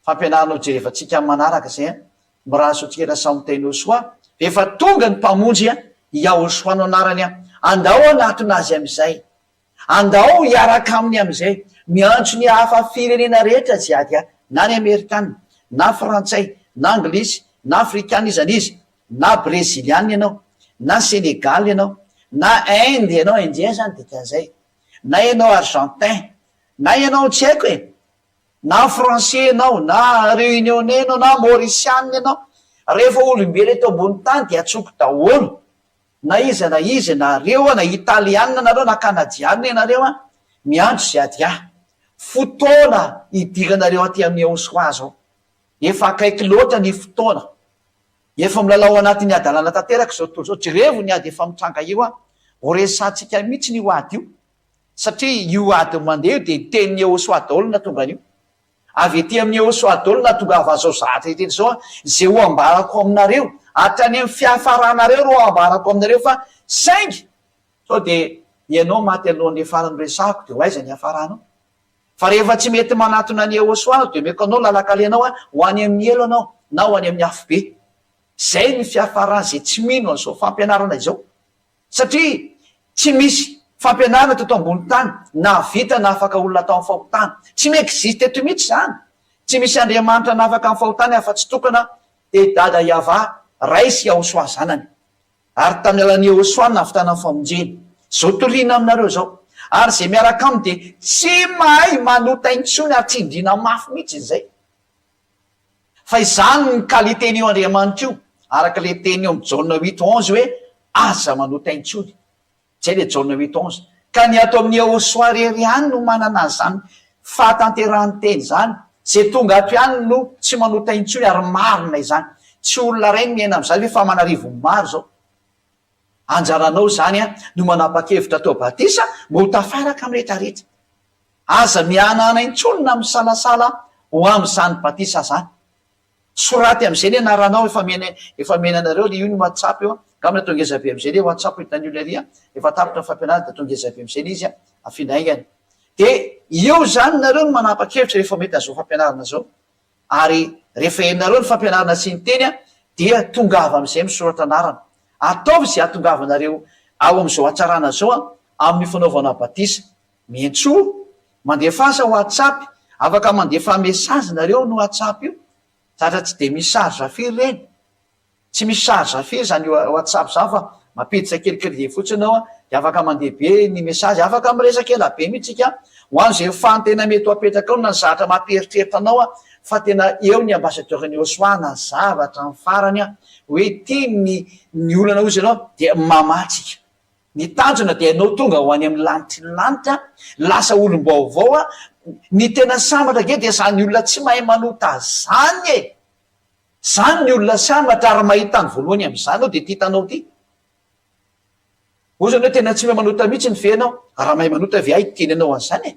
Fampianarana ho jerevantsika amin'ny manaraka izay an, mirary soa antsika samy ho tahin'i Yahoshuah, efa tonga ny Mpamonjy an, Yahoshuah no anarany an, andao hanatona Azy amin'izay, andao hiaraka Aminy amin'izay, miantso ny hafa firenena rehetra jiady an, na ny Amerikana, na Frantsay, na Anglisy, na Afrikana iza n'iza, na Breziliana ianao, na Senegal ianao, na Inde ianao, Indien izany dikan'izay, na ianao Argentin, na ianao tsy haiko e, Na français ianao, na réunionnais ianao, na mauriciana ianao, rehefa olombelo eto ambony tany dia antsoiko daholo, na iza na iza ianareo an, na italiana nareo na canadiana ianareo an, miantso izay aty ahy. Fotoana hidiranareo aty amin'ny Yahoshuah zao. Efa akaiky loatra ny fotoana. Efa milalao anatin'ny hadalana tanteraka izao tontolo izao. Jerevo ny ady efa mitranga io an. Ho resahantsika mihitsy io ady io. Satria io ady mandeha io dia ny tenin'i Yehosua daholo no nahatonga an'io. Avy ety amin'i Yehosua daholo no nahatongava an'izao zavatra rehetra izao an, izay ho ambarako aminareo, hatrany amin'ny fiafaranareo ro ambarako aminareo fa saingy sao dia ianao maty alohan'ny hiafaran'ny resahako dia ho aiza ny hiafaranao? Fa rehefa tsy mety manatona an'i Yehosua aho dia omeko anao lalan-kalehanao an, ho any amin'ny helo ianao na ho any amin'ny afobe. Izay ny fiafaran'izay tsy mino an'izao fampianarana izao. Satria tsy misy fampianarana teto ambony tany nahavita nahafaka olona tao amin'ny fahotana. Tsy mi-existe eto mihitsy izany. Tsy misy Andriamanitra nahafaka ny fahotany afa-tsy tokana dia Dada Yavah, Ray sy Yahoshuah Zanany. Ary tamin'ny alalan'i Yahoshuah no nahavitana ny famonjena. Izao toriana aminareo izao. Ary izay miaraka aminy dia tsy mahay manota intsony ary tsindriana mafy mihitsy izay. Fa izany ny qualité-n'io Andriamanitra io, araka ilay teny eo amin'ny Jaona huit onze hoe, aza manota intsony. Izay ilay Jaona huit onze. Ka ny ato amin'i Yahoshuah irery ihany no manana an'izany fahatanterahan'ny teny izany. Izay tonga ato ihany no tsy manota intsony ary marina izany. Tsy olona iray no miaina amin'izany fa aman'arivony maro izao. Anjaranao izany no manapa-kevitra atao batisa mba ho tafaraka amin'ny rehetrarehetra. Aza mihanahana intsony na misalasala ho amin'izany batisa izany. Soraty amin'izay ny anaranao, efa mena efa mena anareo le io ny WhatsApp io an, angamba atao ngeza be amin'izay le WhatsApp hitan'ny olona ery an, efa tapitra ny fampianarana dia atao ngeza be amin'izay le izy an, afindra haingana. Dia eo izany nareo no manapa-kevitra rehefa mety an'izao fampianarana izao. Ary rehefa henonareo ny fampianarana sy ny teny an, dia tongava amin'izay misoratra anarana. Ataovy izay hahatongavanareo ao amin'izao hatsarana izao an, amin'ny fanaovana batisa. Miantsoa, mandefasa WhatsApp, afaka mandefa message nareo no WhatsApp io, zatra tsy de misy charge firy ireny, tsy misy charge firy zany WhatsApp zany fa mampiditra kely crédit fotsiny enao de afaka mandeha be ny message, afaka miresaka ela be mihitsy tsika, ho an'izay fan tena mety ho apetraka ao na ny zatra mampieritreritra anao fa tena eo ny ambassadeur ny Yosua na zavatra ny farany hoe ity ny ny olana ozy enao dia mamaha tsika. Ny tanjona dia ianao tonga ho any amin'ny lanitry ny lanitra, lasa olom-baovao a, ny tena sambatra ange dia izany olona tsy mahay manota zany e! Zany ny olona sambatra ary mahita ny voalohany amin'izany aho dia ity hitanao ity. Hoy zany hoe tena tsy mahay manota mihitsy ny ve ianao? Raha mahay manota ve aho hiteny anao an'izany e?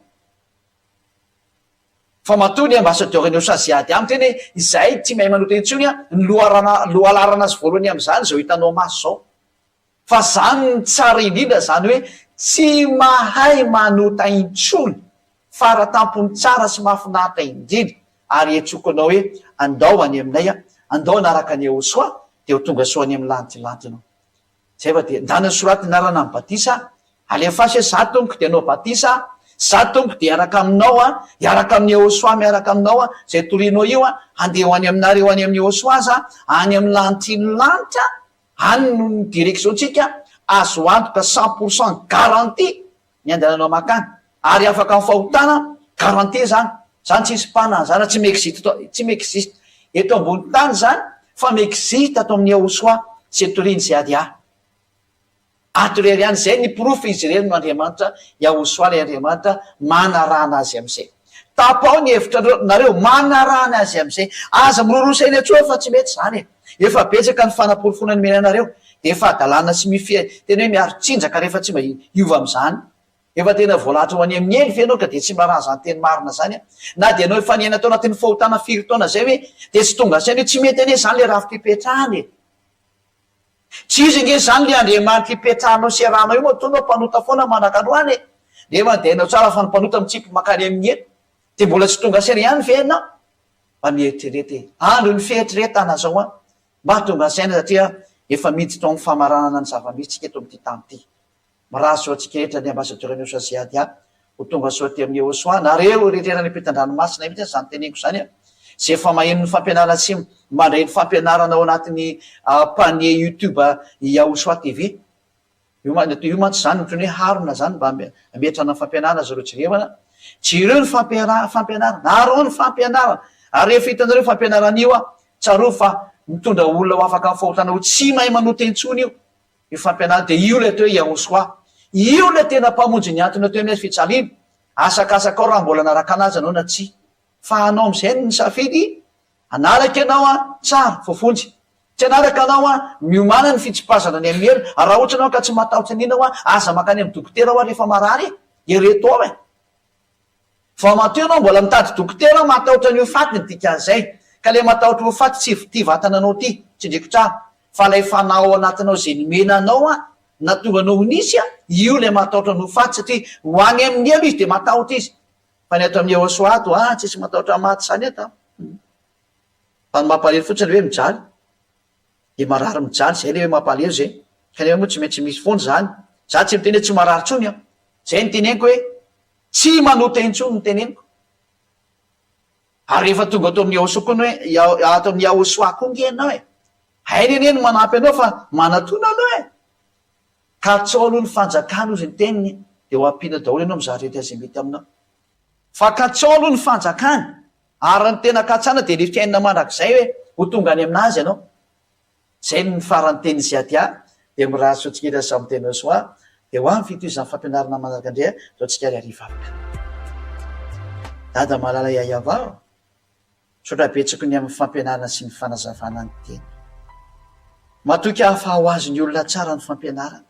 Fa matoa ny ambassadeur ny Osaziady amiko teny hoe izahay tsy mahay manota intsony an, ny loharana lohalarana azy voalohany amin'izany izao hitanao maso izao. Fa zany ny tsara indrindra zany hoe tsy mahay manota intsony, faratampony tsara sy mahafinaritra indrindra ary etsoko anao hoe andao any aminay an, andao hanaraka an'i Yehosoa dia ho tonga soa any amin'ny lantilanty ianao. Zay fa dia ndana soraty anarana amin'ny batisa, alefaso hoe za tompoko dia hanao batisa, za tompoko dia hiaraka aminao an, hiaraka amin'i Yehosoa miaraka aminao an, zay torianao io an, handeha ho any aminareo any amin'i Yehosoa za, any amin'ny lantilanitra, Any no ny direction tsika azo antoka 100 pour cent garantie ny andehananao makany ary afaka amin'ny fahotana garantie zany, zany tsisy mpanana zany tsy mi-existe tsy mi-existe eto ambony tany zany fa mi-existe ato amin'ny Yahosoa sy toriany sy ADA. Ato irery ihany zay ny porofo izy irery no Andriamanitra Yahosoa ilay Andriamanitra manarahana azy amizay. Tapaho ny hevitra nareo manarahana azy amizay. Aza miroroa saina intsony fa tsy mety zany e. Efa betsaka ny fanaporofoana nomena anareo dia efa hadalana sy mifehy tena hoe miaro tsinjaka rehefa tsy mba hiova amin'izany. Efa tena voalahatra ho any amin'ny helo ve ianao ka dia tsy miraharaha izany teny marina izany an? Na dia ianao efa niaina tao anatin'ny fahotana firy taona izay hoe dia tsy tonga saina hoe tsy mety anie izany ilay rafi-pipetrahana e! Tsy izy ange izany ilay Andriamanitra ipetrahanao sy iarahanao io matoa ianao mpanota foana mandraka androany e! Nefa dia hainao tsara fa ny mpanota mitsipy mankany amin'ny helo. Dia mbola tsy tonga saina ihany ve ianao? Mba mieritrereta e! Andro ny fieritreretana zao an! Mba tonga saina satria efa miditra ao amin'ny famaranana ny zava-misy tsika eto amin'ity tany ity. Mirary soa antsika rehetra ny Ambassadeur ny Osaziadia ho tonga soa aty amin'ny Eosoa nareo rehetra any ampitan-dranomasina mihitsy izany teneniko izany an! Izay efa maheno ny fampianarana sy mandray ny fampianarana ao anatin'ny panier youtube Yahosoa TV. Io io mantsy izany ohatran'ny hoe harona izany mba hametrahana ny fampianarana zareo jerevana. Jereo ny fampiara fampianarana, araho ny fampianarana. Ary rehefa hitanareo io fampianarana io an, tsarovy fa mitondra olona ho afaka amin'ny fahotana ho tsy mahay manota intsony io. Io fampianarana dia io ilay atao hoe Yahoshuah. Io ilay tena mpamonjy nihantona teo amin'ny hazo fijaliana. Asakasakao raha mbola nanaraka anazy ianao na tsia. Fa anao amin'izay no nisafidy hanaraka ianao an, tsara, voavonjy. Tsy hanaraka anao an, miomàna ny fitsipazana ny amin'ny helo, ary raha ohatra ianao ka tsy matahotra an'ina hoa, aza mankany amin'ny dokotera hoa rehefa marary e! Ereto ao e! Vao matoa ianao mbola mitady dokotera matahotra ny ho faty ny dikan'izay, ka ilay matahotra ho faty tsy ity vatana anao ity, tsindriko tsara, fa ilay fanahy ao anatinao izay nomena anao an, nahatonga anao ho nisy an, io ilay matahotra ny ho faty satria ho any amin'ny helo izy dia matahotra izy, fa ny ato amin'ny Yehosua ato an, tsisy matahotra maty izany eto an. Fa ny mampalahelo fotsiny hoe mijaly dia marary mijaly zay le hoe mampalahelo zay kanefa moa tsy maintsy misy foana zany za tsy miteny hoe tsy marary tsony an zay ny teneniko hoe tsy manota intsony ny teneniko ary rehefa tonga ato amin'ny Yahosoa koa ny hoe ato amin'ny Yahosoa koa nge ianao e hainy anie ny manampy anao fa manatona aloha e katsao aloha ny fanjakana ozy ny teniny dia ho ampiana daholo ianao amin'ny zavatra rehetra izay mety aminao fa katsao aloha ny fanjakany Ary ny tena katsana dia le fiainana mandrakizay hoe ho tonga any aminazy ianao. Zay ny faran'ny tenin'i Ziadia dia mirary soa antsika rehetra samy tena soa dia ho avy fitohizan'ny fampianarana manaraka indray atao tsika ary hivavaka. Dada malala Yayava ô! Misaotra betsaka ny amin'ny fampianarana sy ny fanazavana ny teny. Matoky aho fa ho azon'ny olona tsara ny fampianarana.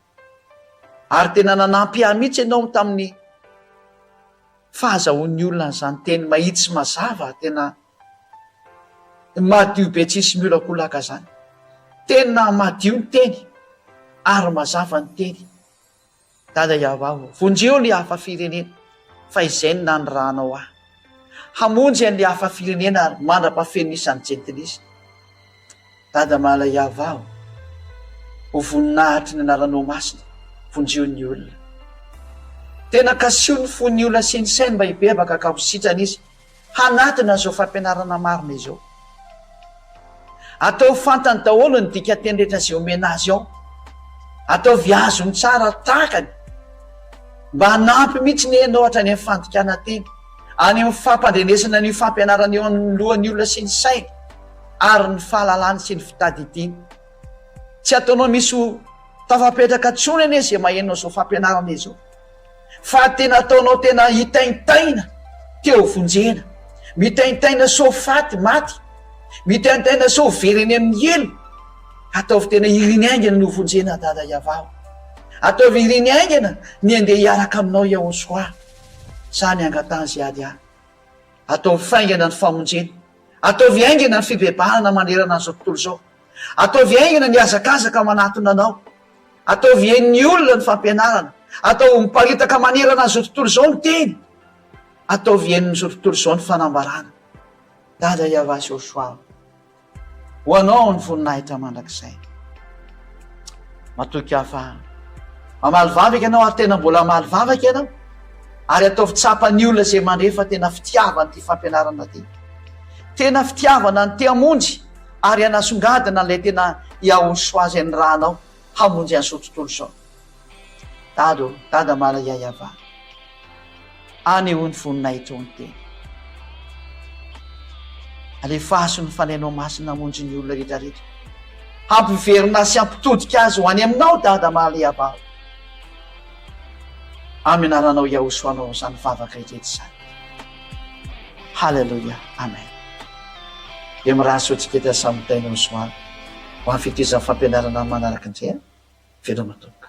Ary tena nanampy ahy mihitsy ianao tamin'ny fahazahoan'ny olona an'izany teny mahitsy sy mazava tena madio be tsisy miolakolaka zany. Tena madio ny teny ary mazava ny teny. Dada Yahweh ô, vonjeo le hafa firenena fa izay no nanirahanao ahy. Hamonjy an'le hafa firenena ary mandra-pahafeno ny isan'ny jentilisa. Dada malala Yahweh ô, ho voninahitry ny anaranao masina, vonjeo ny olona. Tena kasiho ny fon'ny olona sy ny sainy mba hibebaka ka ho sitrana izy hanatona an'izao fampianarana marina izao. Ataovy fantany daholo ny dikanteny rehetra izay omena azy ao. Ataovy azony tsara takany mba hanampy mihitsy ny ianao hatrany amin'ny fandikana teny, any amin'ny fampandrenesana an'io fampianarana io amin'ny lohan'ny olona sy ny sainy ary ny fahalalany sy ny fitadidiany. Tsy ataonao misy ho tafapetraka intsony anie izay maheno an'izao fampianarana izao. Fa tena ataonao tena hitaintaina te ho vonjena. Mitaintaina sao faty, maty. Mitaintaina sao very any amin'ny helo. Ataovy tena iriny haingana ny ho vonjena Dada Yavah o. Ataovy iriny haingana ny handeha hiaraka aminao Yahoshuah. Zany angatahan ze ady ahy. Ataovy faingana ny famonjena. Ataovy haingana ny fibebahana manerana an'izao tontolo izao. Ataovy haingana ny hazakazaka manatona anao. Ataovy henon'ny olona ny fampianarana. Ataovy miparitaka manerana an'izao tontolo izao ny teny. Ataovy henon'izao tontolo izao ny fanambarana. Dada Yavah Joshua. Ho anao ny voninahitra mandrakizay. Matoky aho fa mamaly vavaka ianao ary tena mbola hamaly vavaka ianao. Ary ataovy tsapan'ny olona izay mandre fa tena fitiavana ity fampianarana ity. Tena fitiavana ny te hamonjy ary hanasongadina an'ilay tena Yahushua izay nirahanao hamonjy an'izao tontolo izao. Dada ô, Dada malala Yavah. Anehoy ny voninahitrao ny teny. Alefaso ny Fanahinao Masina hamonjy ny olona rehetra rehetra. Hampiverina sy hampitodika azy ho any aminao Dada Mahaleava. Amin'ny anaranao Yahushua no izany vavaka rehetra izany. Haleloia. Amen. Dia mirary soa antsika eto samy mitaina ho soa ho amin'ny fitohizan'ny fampianarana manaraka indray. Veloma tompoko.